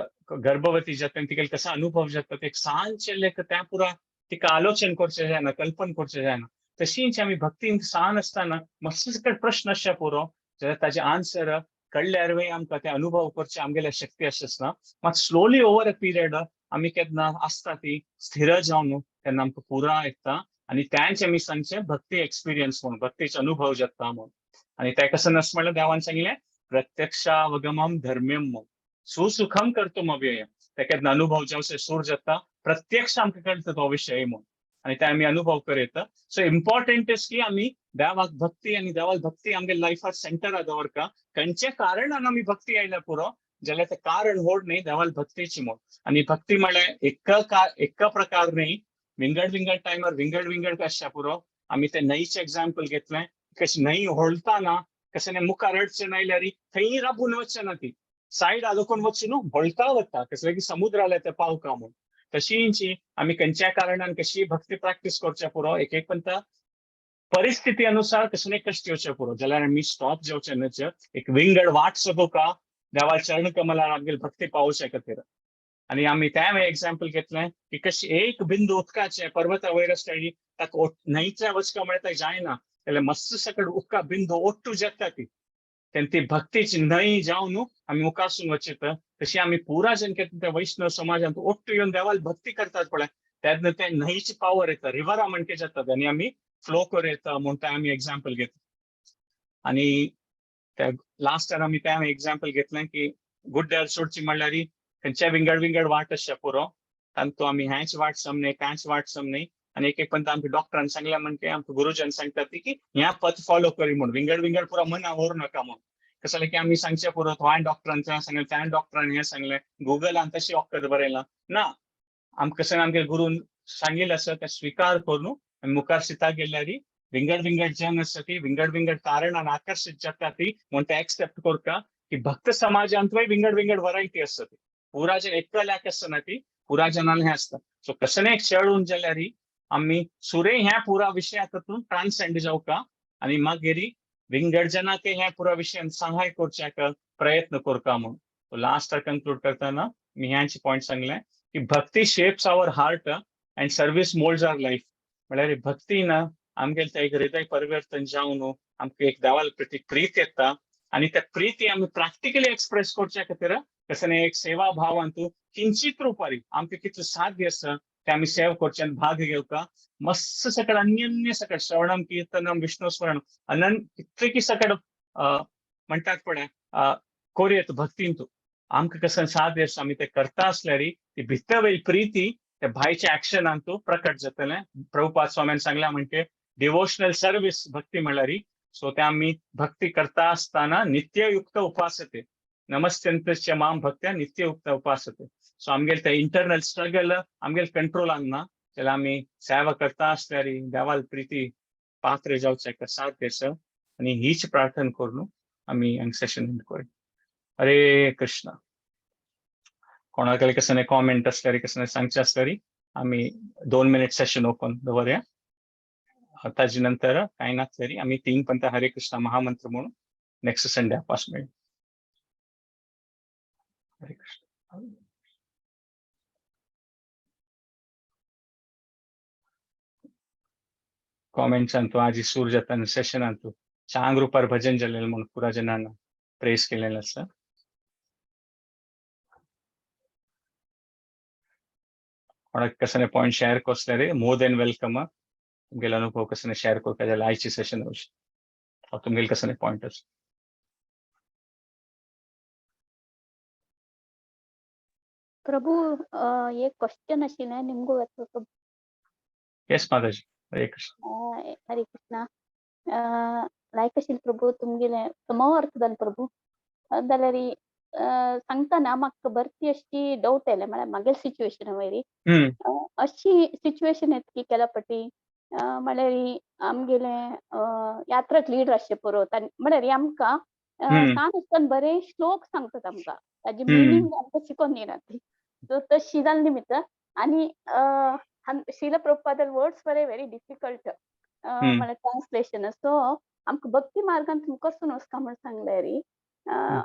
[SPEAKER 1] गर्भवती जाता तिका कसो अनुभव जाता, एक सान एक त्या पुरा तिका आलोचन करचें जायना, कल्पन करचें जायना. तशीच आमी भक्तीन सान आसतना मस्त प्रश्न आसचे पुरो जाल्यार ताजे आन्सर कळ्ळ्यार वय आमकां ते अनुभव करचे आमगेले शक्ती आसना. मात स्लोली ओवर अ पिरियड आमी केन्ना आसता ती स्थिर जावन तेन्ना आमकां पुरा येता आनी तेंच आमी सांगचें भक्ती एक्सपिरियन्स म्हूण, भक्तीचो अनुभव जाता म्हूण. आनी तें कसं नस म्हणल्यार देवान सांगलें प्रत्यक्षावगमम धर्म्यम म्हूण, सुसुखम कर्तुम अव्ययम. ते केन्ना अनुभव जावचे सूर जाता प्रत्यक्ष आमकां कळटा तो विशय म्हूण आनी ते आमी अनुभव करयता. सो इम्पॉर्टंट is की आमी देवाक भक्ती आनी देवाक भक्ती आमगे लायफाक सेंटरा दवरता. खंयच्या कारणान आमी भक्ती आयल्या पुरो जाल्यार तें कारण व्हड न्ही देवाल भक्तीची म्हूण. आनी भक्ती म्हळ्यार एक प्रकार न्ही, विंगड विंगड टायमार विंगड विंगड आसच्या पुरो. आमी ते न्हंयचें एग्जाम्पल घेतलें, कशें न्हंय होळताना कशें मुखार अडचण आयल्यार थंय राबून वचना ना, ती सायड आदोकून वचून न्हू होळता वता कसले की समुद्राला ते पावका म्हूण. तशींची आमी खंयच्या कारणान कशी भक्ती प्रॅक्टीस करच्या पुरो, एक एक पंत परिस्थिती अनुसार कसले कश्ट येवचे पुरो जाल्यार आमी स्टॉप जावचे न्हय, एक विंगड वाट सोदूका देवा चरण कमलार आमगेली भक्ती पावोवचे खातीर. आनी आमी तें एग्जाम्पल घेतलें की कशी एक बिंदू उदकाचें पर्वता वयर आसता ताका न्हंयच्या वचका म्हळ्यार ताका जायना जाल्यार मस्त सकट उदका बिंदू ओट्टू जाता ती, तेन्ना ती भक्तीची न्हंय जावन आमी मुखारसून वचता. तशी आमी पुरा जन केन्ना त्या वैष्णव समाजांत ओट्टू येवन देवाल भक्ती करतात पळय तेन्ना ते न्हंयची पावर येता, रिवरा म्हणके जाता आनी आमी फ्लो करूं येता म्हूण तें आमी एग्जाम्पल घेतलें. आनी त्या लास्ट टायम आमी तें एग्जाम्पल घेतलें की गुड्ड्यार सोडची म्हणल्यार खंयच्या विंगड विंगड वाट आसच्या पुरो, तांतू आमी ह्याच वाट सम न्हय, त्याच वाट सम न्हय. आनी एक एक पंत आमकां डॉक्टरान सांगल्या म्हणजे आमकां गुरुजन सांगतात ती की ह्या पथ फॉलो करी म्हूण, विंगड विंगड पुरा मना व्हरूं नाका म्हूण. कसं की आमी सांगचें पुरो थंय डॉक्टरान थंय सांगलें, त्या डॉक्टरान हें सांगलें, गुगलान तशी वखद बरयलां ना. आमकां कसं आमगे गुरून सांगिल्लें आसा तें स्विकार करून आमी मुखार सिता गेल्यार विंगड विंगड जन आसा ती विंगड विंगड कारणान आकर्शीत जाता ती म्हूण ते एक्सेप्ट करता की भक्त समाजांतूय विंगड विंगड वरायटी आसता ती. पुरा जन एकल्याक आसना ती, पुरा जनान हें आसता. सो कसलें एक चेडून जाल्यार आमी सुरे ह्या पुरा विशयातून ट्रान्सेंड जावका आनी मागीर विंगड जनाक ह्या पुरा विशयान सहाय करच्याक प्रयत्न करता म्हूण. लास्ट कंक्लूड करतना मी ह्याचे पॉयंट सांगलें की bhakti shapes our heart and service moulds our life. म्हळ्यार भक्ती ना आमगेले ते एक हृदय परिवर्तन जावन आमकां एक देवाल प्रती प्रीत येता आनी त्या प्रिती आमी प्रॅक्टिकली एक्सप्रेस करच्या खातीर कसं एक सेवा भावांतू किंचित रुपारी आमकां कितलें साध्य आसा ते आमी सेवा करच्यान भाग घेवका. मस्त सकड अन्यन्य सकड श्रवणम कीर्तनम विष्णु स्मरण अनंत कितले की सकड म्हणटात पळय कोरयेत भक्तींतू आमकां कसं साध्य आसा आमी ते करता आसल्यार ती भितर वयली प्रिती त्या भायच्या एक्शनांतू प्रकट जातलें. प्रभुपाद स्वाम्यान सांगला म्हणजे डिवोशनल सर्वीस भक्ती म्हणल्यार. सो ते आमी भक्ती करता आसतना नित्ययुक्त उपासते नमस्त्यंतस्य माम भक्त्या नित्ययुक्त उपासते. सो आमगेले ते इंटरनल स्ट्रगल आमगेले कंट्रोलान ना, जाल्यार आमी सेवा करता आसल्यार देवाल प्रिती पात्र जावचें साध्य आसा. आनी हीच प्रार्थना करून आमी हांगा सेशन एंड करूया. हरे कृष्णा. कोणाक कसले कॉमेंट आसल्यार कसले सांगचे आसल्यार आमी 2 मिनिट सेशन ओपन दवरया. ताजे नंतर कांय नासल्यार आमी 3 पंत हरे कृष्णा महामंत्र म्हणून नेक्स्ट संडे आपस मेळया. हरे कृष्णा. कॉमेंट्स अंतू आजी सूर जाता सेशन अंतू चांग रुपार भजन जालेलें म्हणून पुरा जनान प्रेस केलेलें आसा. कोणाक कसले पॉयंट शेअर करसल्यार मोर दॅन welcome. तुमगेले अनुभव कसले शेअर करता जाल्यार आयची सेशन वचून तुमगेले कसले पॉयंट आसा.
[SPEAKER 2] प्रभु एक क्वेश्चन आशिल्लें निमगो येता प्रभु.
[SPEAKER 1] येस माताजी. हरे कृष्ण.
[SPEAKER 2] हरे कृष्णा. लायक आशिल्लें प्रभु तुमगेलें समो अर्थ जालें प्रभु. जाल्यार सांगता ना म्हाका भरती अशी डावट आयलें म्हळ्यार म्हागेले सिच्युएशना वयर अशी सिच्युएशन येता की केल्या फावटी म्हळ्यार आमगेले यात्राक लीडर आसचे पुरो म्हळ्यार आमकां सान आसतना बरे श्लोक सांगतात आमकां, ताजी मिनींग आमकां शिकोवन दिनात ती. सो तशी जालें निमित्त आनी श्रील प्रभुपादाले वर्ड्स बरे व्हेरी डिफिकल्ट म्हळ्यार ट्रान्सलेशन. सो आमकां भक्ती मार्गान मुखारसून वचका म्हूण सांगल्यार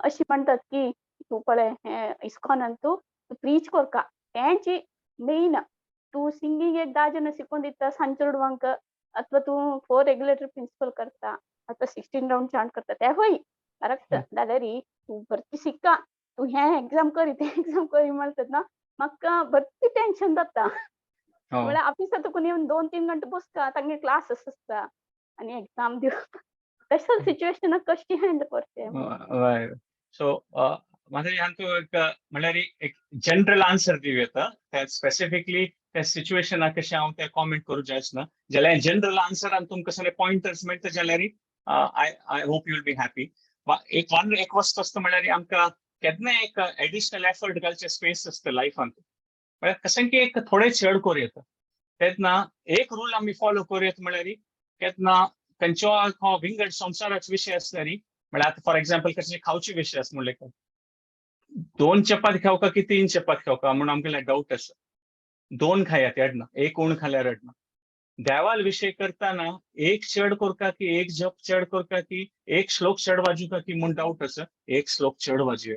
[SPEAKER 2] अशी म्हणटात की तूं पळय हें इस्कॉनान तूं प्रीच करका, तेंच मेन. तूं सिंगींग एक 10 जाणां शिकोवन दिता सांजचेडवांक, अथवा तूं 4 रेग्युलेटरी प्रिंसिपल करता, अथवा 16 रावंड चांट करता, ते होय करेक्ट. जाल्यार तूं भरती शिक्का, तूं हें एग्जाम करी तें एग्जाम करी म्हणटात ना, म्हाका भरती टेंशन जाता. म्हळ्यार ऑफिसांत तुका येवन 2-3 घंटे बसता, तांगे क्लासीस आसता आनी एग्जाम दिवप, तशें सिच्युएशनाक कशी हँडल करचें?
[SPEAKER 1] सो म्हाका हांतू एक म्हणल्यार एक जनरल आन्सर दिवं येता, त्या स्पेसिफिकली त्या सिच्युएशनाक कशें हांव ते कॉमेंट करूं जायच ना. जाल्यार जनरल आन्सरान तुमकां सगळे पॉयंटर्स मेळटा जाल्यार I hope you will be happy. एक एक वस्तू आसता म्हणल्यार आमकां केन्नाय एक एडिशनल एफर्ट घालचें स्पेस आसता लायफांत, म्हळ्यार कशें की एक थोडें चड करूं येता. तेन्ना एक रूल आमी फॉलो करूं येता म्हणल्यार केन्ना खंयचो हो विंगड संवसाराचो विशय आसल्यार, म्हळ्यार आतां फॉर एग्जाम्पल कशें खावचे विशय आसा म्हणलें 2 चपाती खावका की 3 चपाती खावका म्हणून आमकां डावट आसा. 2 खायात अडना, 1 उण खाल्यार अडना. देवाल विशय करतना 1 चड करका की 1 जप चड करका की 1 श्लोक चड वाजूका की म्हूण डावट आसा, 1 श्लोक चड वाजूया.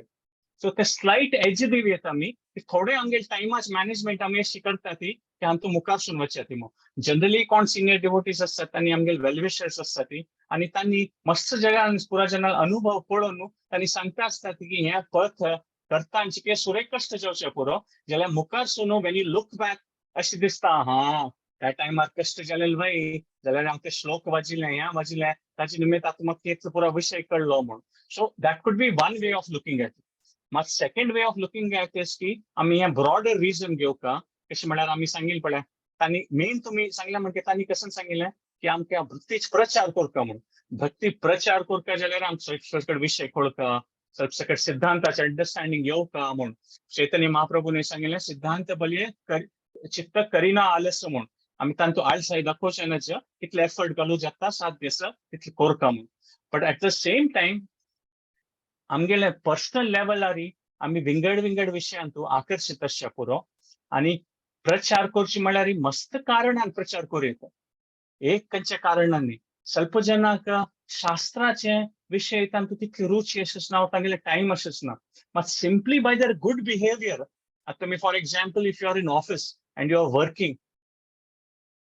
[SPEAKER 1] सो ते स्लायट एज दिवं येता आमी की थोडे आमगे टायमाच मॅनेजमेंट आमी अशी करता ती की आमकां मुखारसून वचया ती. जनरली कोण सिनियर डिवोटीज आसतात तांणी आमगे वेलविशर्स आसतात ती आनी तांणी मस्त जगान पुरा जनाल अनुभव पळोवन तांणी सांगता आसतात की हें पथ करता आनी सुरे कश्ट जावचे पुरो, जाल्यार मुखारसून when you look back अशें दिसता हा त्या टायमार कश्ट जालेले बाई, जाल्यार हांव ते श्लोक वाजिल्लें हें वाजिल्लें ताचे निमित्त आतां म्हाका एक पुरो विशय कळ्ळो म्हूण. So that could be one way of looking at it. मात second way of looking at is की आमी हें ब्रॉडर रिजन घेवका कशें म्हळ्यार आमी सांगिल्लें पळय, तांणी मेन तुमी सांगलें म्हणजे तांणी कशें सांगिल्लें की आमकां भक्तीच प्रचार करता म्हणून. भक्ती प्रचार करता जाल्यार आमकां सकट विशय कळका, सकट सिद्धांताचे अंडरस्टँडींग येवका म्हूण. चैतन्य महाप्रभूने सांगिल्लें, सिद्धांत बलये चित्त करिना आलस म्हूण. आमी तांतू आळसाय दाखोवचें ना, कितले एफर्ट घालूं जाता साध्य आसा तितले करता म्हूण. But at the same time आमगेले पर्सनल लेवलारी आमी विंगड विंगड विशयांतू आकर्शीत आसच्या पुरो. आनी प्रचार करची म्हळ्यार मस्त कारणान प्रचार करूं येता, एक खंयच्या कारणान न्ही. स्वल्प जनांक शास्त्राचे विशय तांकां तितली रुची अशेंच ना, तांगेले टायम अशेंच ना. मात simply by their good behaviour, आतां तुमी for example, if you are in office and you are working,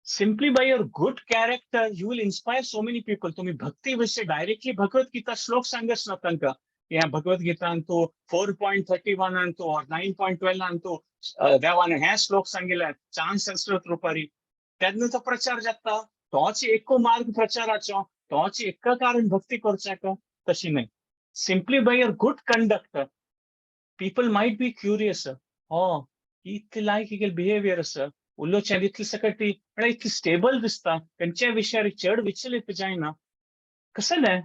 [SPEAKER 1] simply by your good character you will inspire so many people. तुम्ही भक्ती विषय डायरेक्टली भगवत गीता श्लोक सांगच ना तांकां, ह्या भगवत गीतांतू 4.31 अंतू or 9.12 अंतू देवान हे श्लोक सांगिल्ले चांग संस्कृत रुपारी, तेन्ना तो प्रचार जाता. तोच एक मार्ग प्रचाराचो, तोच एक कारण भक्ती करच्याक तशी न्हय. Simply by your good conduct people might be curious, हो इतली लायक बिहेवियर आसा, उलोवचें इतली सकट ती म्हळ्यार इतली स्टेबल दिसता, खंयच्याय विशयार चड विचलित जायना, कसलें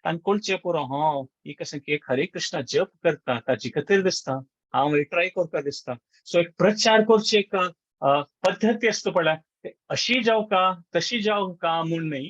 [SPEAKER 1] तांकां कळचें पुरो, हो ही कशें की एक हरे कृष्णा जप करता, ताजी खातीर दिसता, हांव ट्राय करता दिसता. सो एक प्रचार करची एक पद्दती आसता पळय, अशी जावका तशी जावका म्हूण न्हय.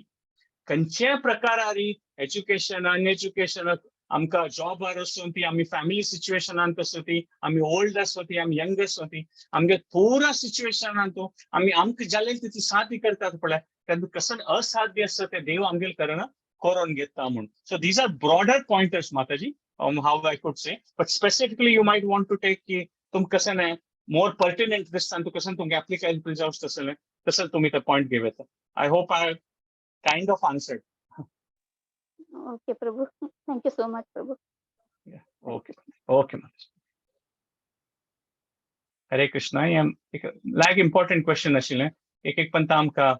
[SPEAKER 1] खंयच्याय प्रकारारी, एज्युकेशन, अनएज्युकेशन, आमकां जॉबार आसूं ती, आमी फॅमिली सिच्युएशनान आसूं ती, आमी ओल्ड आसूं ती, आमी यंग आसूं ती, आमगे पुरा सिच्युएशनान तूं आमी आमकां जालें तितली साध्य करतात पळय, तेन्ना कसं असाध्य आसता तें देव आमगेले करण करून घेता म्हूण. So these are broader pointers, Mataji, how I could say, but specifically you might want to take की तुमकां कशें न्हय मोर पर्टिनंट दिसता आनी तुका कशें तुमगे एप्लिकेबल जावचें तसलें तसें तुमी ते पॉयंट घेवं येता. I hope I kind of answered.
[SPEAKER 2] Okay Prabhu, thank you so much Prabhu.
[SPEAKER 1] Okay. Hare Krishna. हें एक लायक इम्पॉर्टंट क्वेश्चन आशिल्लें. एक एक पंता आमकां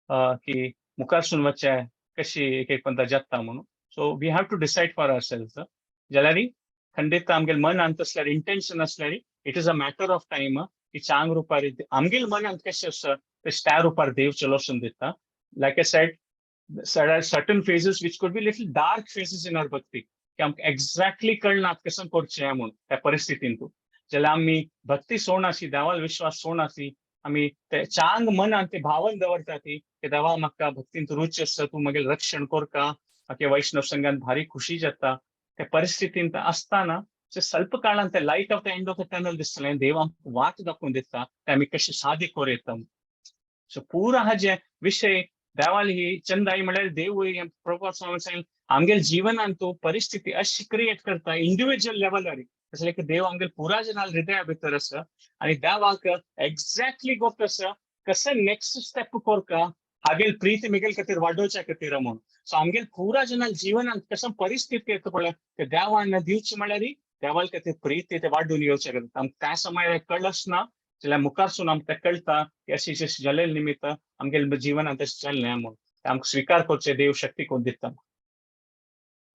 [SPEAKER 1] की मुखारसून वचचें कशी एक एक पंता जाता म्हणून. So we have to decide for ourself. जाल्यार खंडीत आमगेले मनांत आसल्यार, इंटेन्शन आसल्यार, it is a matter of time की चांग रुपार आमगेले मनांत कशें आसा तशें त्या रुपार देव चलोवसून दिता. Like I said, there are certain phases which could be little dark phases in our bhakti, की आमकां एक्झॅक्टली कळना कशें करचें म्हूण. त्या परिस्थितींतू जाल्यार आमी भक्ती सोडनाशी, देवाल विश्वास सोडनाशी, आमी ते चांग मनान ते भावन दवरता ती की देवा, म्हाका भक्तींत रुची आसा, तूं मागीर रक्षण करका, म्हाका वैष्णव संघान भारी खुशी जाता. त्या परिस्थितींत आसतना स्वल्प काळान ते light of the end of the tunnel दिसतलें, देव आमकां वाट दाखोवन दिता ते आमी कशें साध्य करूं येता. सो पुरा हाजे विशय देवाली ही चंदाई म्हळ्यार देव प्रभुपाद स्वामी सांगलें, आमगेले जिवनान तो परिस्थिती अशी क्रिएट करता इंडिव्हिज्युअल लेवलार, तसलें की देव आमगेले पुरा जनाल हृदया भितर आसा आनी देवाक एक्झॅक्टली गोत आसा कशें नेक्स्ट स्टेप करका हागेल प्रीती मिगेल खातीर वाडोवच्या खातीर म्हूण. सो आमगेल पुरा जनाल जिवनांत कशें परिस्थिती येता पळय, ते देवान दिवची म्हळ्यार देवाल खातीर प्रीती ते वाडून येवचे खातीर. आमकां त्या समयार कळच ना जाल्यार मुखारसून आमकां कळटा की अशें अशें जालें निमित्त आमगेले जिवनांत तशें जालें म्हूण. आमकां स्विकार करचें देव शक्ती कोण दिता.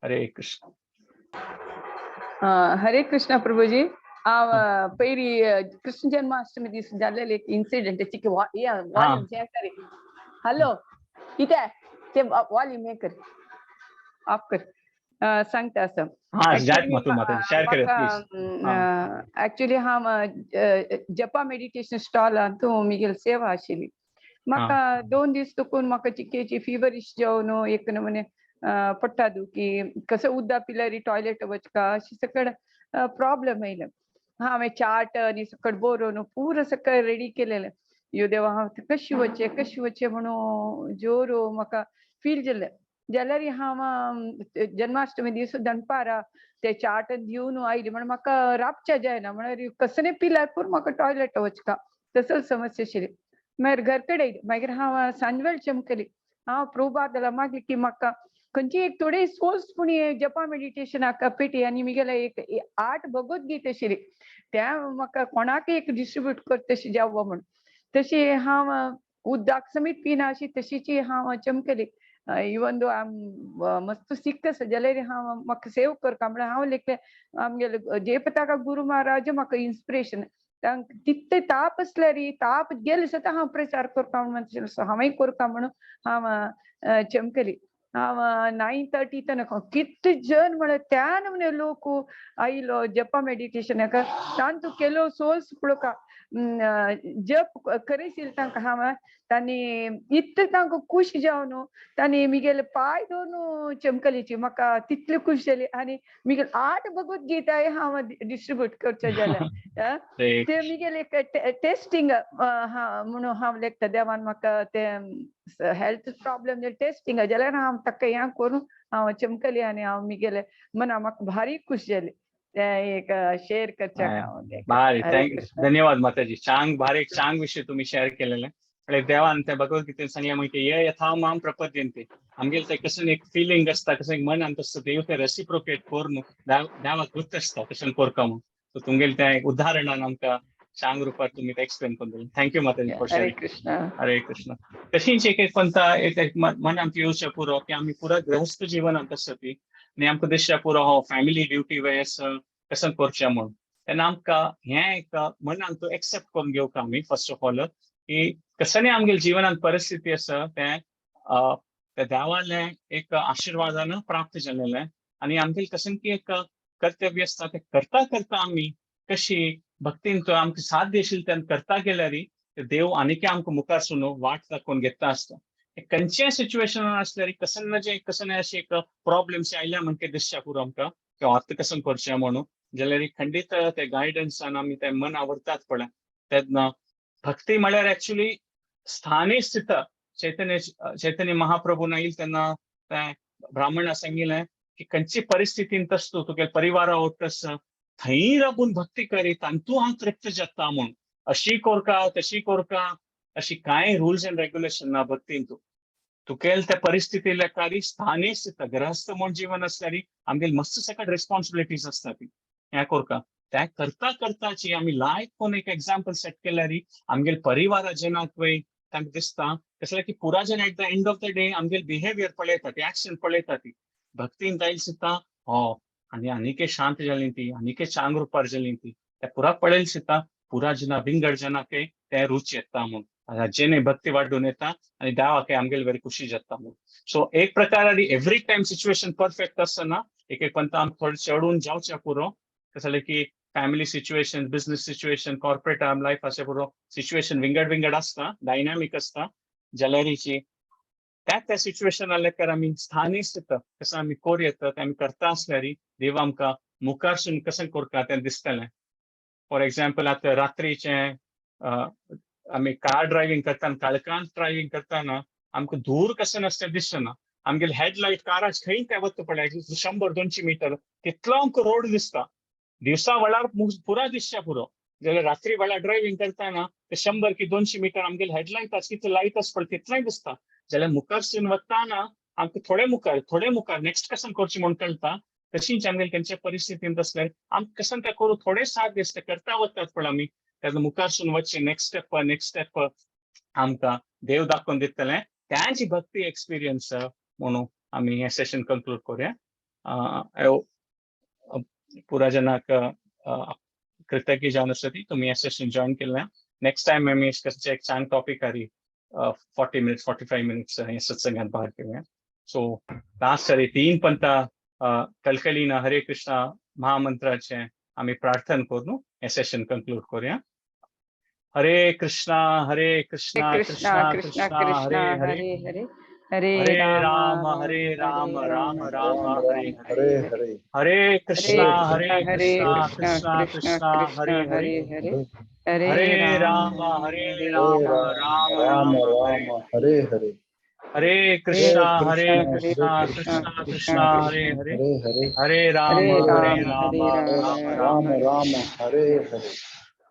[SPEAKER 1] हरे कृष्ण.
[SPEAKER 3] हरे कृष्ण प्रभुजी. हांव पयली कृष्ण जन्माष्टमी दीस जाल्लेले एक इन्सिडेंट चिके वॉल्यूम शेअर कर. हॅलो, कितें ते वॉल्यूम हे कर, ऑफ कर. सांगता आसा.
[SPEAKER 1] हा, जात मातू मातू शेअर कर प्लीज.
[SPEAKER 3] ऍक्च्युली हांव जपा मेडिटेशन स्टॉलांत मिगेल सेवा आशिल्ली. म्हाका 2 दीस चुकून म्हाका चिकेची फिवरिश जावन एक नमुने पडटा दुखी, कसं उदक पिल्यार टॉयलेट वचका, अशी सकड प्रॉब्लेम येयले. हांवें चार्ट आनी सकट बरोवन पुरो सकळ रेडी केलेलें. यो देवा, हांव कशी वचचें, कशी वचचें म्हणून जोर म्हाका फील जालें. जाल्यार हांव जन्माष्टमी दीस दनपारा ते चार्ट दिवन आयली म्हण म्हाका राबच्या जायना, म्हळ्यार कसलें पिल्यार पूण म्हाका टॉयलेट वचका, तसोच समस्या आशिल्ली. मागीर घर कडेन आयली. मागीर हांव सांजवेळ चमकली, हांव प्रभुपादाला मागली की म्हाका खंयची एक थोडे सोर्स पूण जपा मेडिटेशनाक पेटी आनी मिगेले एक आठ भगवत गीता आशिल्ली, त्या म्हाका कोणाक एक डिस्ट्रीब्यूट कर तशी जावो म्हूण. तशी हांव उदक समेत पिना अशी तशीची हांव चमकली. इवन दो आम मस्त सिक आसा जाल्यार हांव म्हाका सेव करता म्हळ्यार हांव लेखलें, आमगेले जयपताका गुरू महाराज म्हाका इन्स्पिरेशन. तांकां तितले ताप आसल्यार ताप गेले सुद्दां हांव प्रचार करपा म्हणून हांवें करपा म्हणून हांव चमकली. हांव 9:30 तनक कितले जन म्हळ्यार त्या नमूने लोक आयलो जपा मेडिटेशनाक. तांतू केलो सोल्स पळोवका जप करिशील तांकां हांव तांणी इतले तांकां खूश जावन तांणी मिगेले पांय धरून चमकलीची म्हाका तितली खूश जाली. आनी मिगेले 8 भगवत गीताय हांव डिस्ट्रिब्यूट करचें जाल्यार ते मिगेले एक टेस्टिंग म्हणून हांव लेखता. देवान म्हाका ते हेल्थ प्रॉब्लम टेस्टिंग जाल्यार हांव ताका हें करून हांव चमकली आनी हांव मिगेले मना म्हाका भारी खूश जाली. एक शेअर करच्या.
[SPEAKER 1] भारी, धन्यवाद माताजी. चांग भारी चांग विषय तुम्ही शेअर केलेले. देवान त्या भगवद्गीतेन सांगले मागीर ये यथा माम प्रपद्यन्ते. आमगेले ते कशें एक फिलिंग आसता, कशें मनान तसो देव ते रेसिप्रोकेट करून देवाक गुर्त आसता कशें करता म्हणून. सो तुमगेले त्या एक उदाहरणान आमकां चांग रुपार तुमी ते एक्सप्लेन करून दिलें. Thank you Mataji for sharing.
[SPEAKER 3] Hare Krishna.
[SPEAKER 1] Hare Krishna. तशींच एक एक पंथा एक मनांत येवचें पुरो की आमी पुरा गृहस्थ जिवनांत आसता ती आनी आमकां दिसचें पुरो हो फॅमिली ड्युटी वेस कशें करचें म्हूण. तेन्ना आमकां हें एक मनांत एक्सेप्ट करून घेवंक आमी फर्स्ट ऑफ ऑल की कसं आमगेले जिवनांत परिस्थिती आसा तें त्या देवालें एक आशिर्वादान प्राप्त जालेलें आनी आमगेलें कशें की एक कर्तव्य आसता तें करता करता आमी कशी भक्तीन तो आमकां साथ आशिल्लें तेन्ना करता गेल्यार देव आनीकय आमकां मुखार सून वाट दाखोवन घेता आसता. खंयच्याय सिच्युएशन आसल्यार कशें ना जे कशें ना अशें एक प्रॉब्लम्स आयल्या म्हणके दिसच्या पुरो आमकां ते अर्थ कशें करचें म्हणून जाल्यार खंडीत ते गायडन्सान आमी ते मन आवडतात पळय. तेन्ना भक्ती म्हळ्यार एक्चुअली स्थानी स्थित चैतन्य चैतन्य महाप्रभून येईल तेन्ना ते ब्राह्मणा सांगिल्लें की खंयची परिस्थितीन तस तूं तुगे परिवारा वटस थंय राबून भक्ती करीत आनी तूं हांव तृप्त जाता म्हूण. अशी कोरका तशी कोरका अशी कांय रुल्स एंड रेग्युलेशन ना भक्तीन. तूं तुगेले त्या परिस्थिती लेखारी स्थानी स्थित गृहस्थ म्हूण जीवन आसल्यार आमगेले मस्त सकट रिस्पॉन्सिबिलिटीज आसता ती हें कोरका. त्या करता करताची आमी लायक कोण एक एग्जाम्पल सेट केल्यार आमगेले परिवारा जनाक वय तांकां दिसता कसलें की पुरा जन at the end of the day आमगेले बिहेवियर पळयता ती, एक्शन पळयता ती. भक्तीन जायल सुद्दां हो आनी आनीकय शांत जाली ती, आनीकय चांग रुपार जाली ती. त्या पुरा पळयल सुद्दां पुरा जना विंगड जनाकय ते रुच येता म्हूण जेणे भक्ती वाडून येता आनी देवाकय आमगेले बरी खुशी जाता म्हूण. सो एक प्रकार एवरी टायम सिच्युएशन परफेक्ट आसना. एक एक पंता आमकां थोडें चडून जावचें पुरो कसलें की family situation, business situation, corporate life अशें पुरो सिच्युएशन विंगड विंगड आसता, डायनामीक आसता. जाल्यारीची त्या त्या सिच्युएशना लेकर आमी स्थानी स्थित कसं आमी कोर येता तें आमी करता आसल्यार देव आमकां मुखारसून कशें करता तें दिसतलें. फॉर एग्जाम्पल आतां रात्रीचें आमी कार ड्रायव्हींग करतना, काळखांत ड्रायव्हींग करतना आमकां धूर कशें नासता दिसना. आमगेले हेडलायट काराच खंय ते वता पळय 100-200 मिटर तितलो आमकां रोड दिसता. दिवसा वेळार पुरा दिसच्या पुरो. जाल्यार रात्री वेळार ड्रायव्हींग करतना ते 100 की 200 मिटर आमगेले हेडलायट आसा कितले लायट आसा पळय तितलेंय दिसता. जाल्यार मुखारसून वताना आमकां थोडे मुखार नेक्स्ट कशें करचें म्हूण कळटा. तशीच आमगेले खंयच्या परिस्थितींत आसल्यार आमकां कशें तें करूं थोडे साथ दिसता करता वतात पळय आमी तेन्ना मुखारसून वचचें नेक्स्ट स्टेप आमकां देव दाखोवन दितलें. त्यांची भक्ती एक्सपिरियन्स म्हणून आमी हें सेशन कंक्लूड करुया. पुरा जनाक कृतज्ञ जावन आसा ती तुमी हें सेशन जॉयन केल्लें. नेक्स्ट टायम आमी एक छान टॉपिक हारी 40 मिनिट्स 45 मिनिट्स हे सत्संगात भाग घेऊया. सो लास्ट सरी 3 पंथा कलकलीन हरे कृष्णा महामंत्राचे आमी प्रार्थना करून हे सेशन कंक्लूड करूया. हरे कृष्णा हरे कृष्णा
[SPEAKER 3] कृष्णा कृष्णा कृष्णा हरे हरे
[SPEAKER 1] हरे राम हरे राम राम राम हरे
[SPEAKER 4] हरे हरे
[SPEAKER 1] हरे कृष्णा हरे कृष्णा कृष्णा कृष्णा हरे हरे
[SPEAKER 3] हरे
[SPEAKER 1] हरे राम हरे राम राम
[SPEAKER 4] राम राम हरे हरे
[SPEAKER 1] हरे कृष्णा हरे कृष्णा कृष्णा कृष्णा हरे हरे
[SPEAKER 4] हरे हरे
[SPEAKER 1] हरे राम हरे राम राम
[SPEAKER 4] राम राम हरे हरे।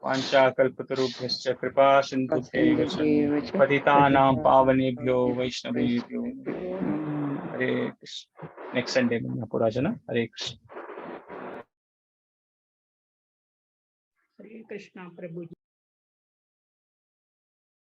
[SPEAKER 1] वाञ्छा कल्पतरुभ्यश्च कृपा सिन्धुभ्यैव च पतितानां पावनेभ्यो वैष्णवेभ्यो। हरे कृष्ण। नेक्स्ट संडे में पूरा जना। हरे कृष्ण।
[SPEAKER 5] हरे कृष्णा प्रभु जी।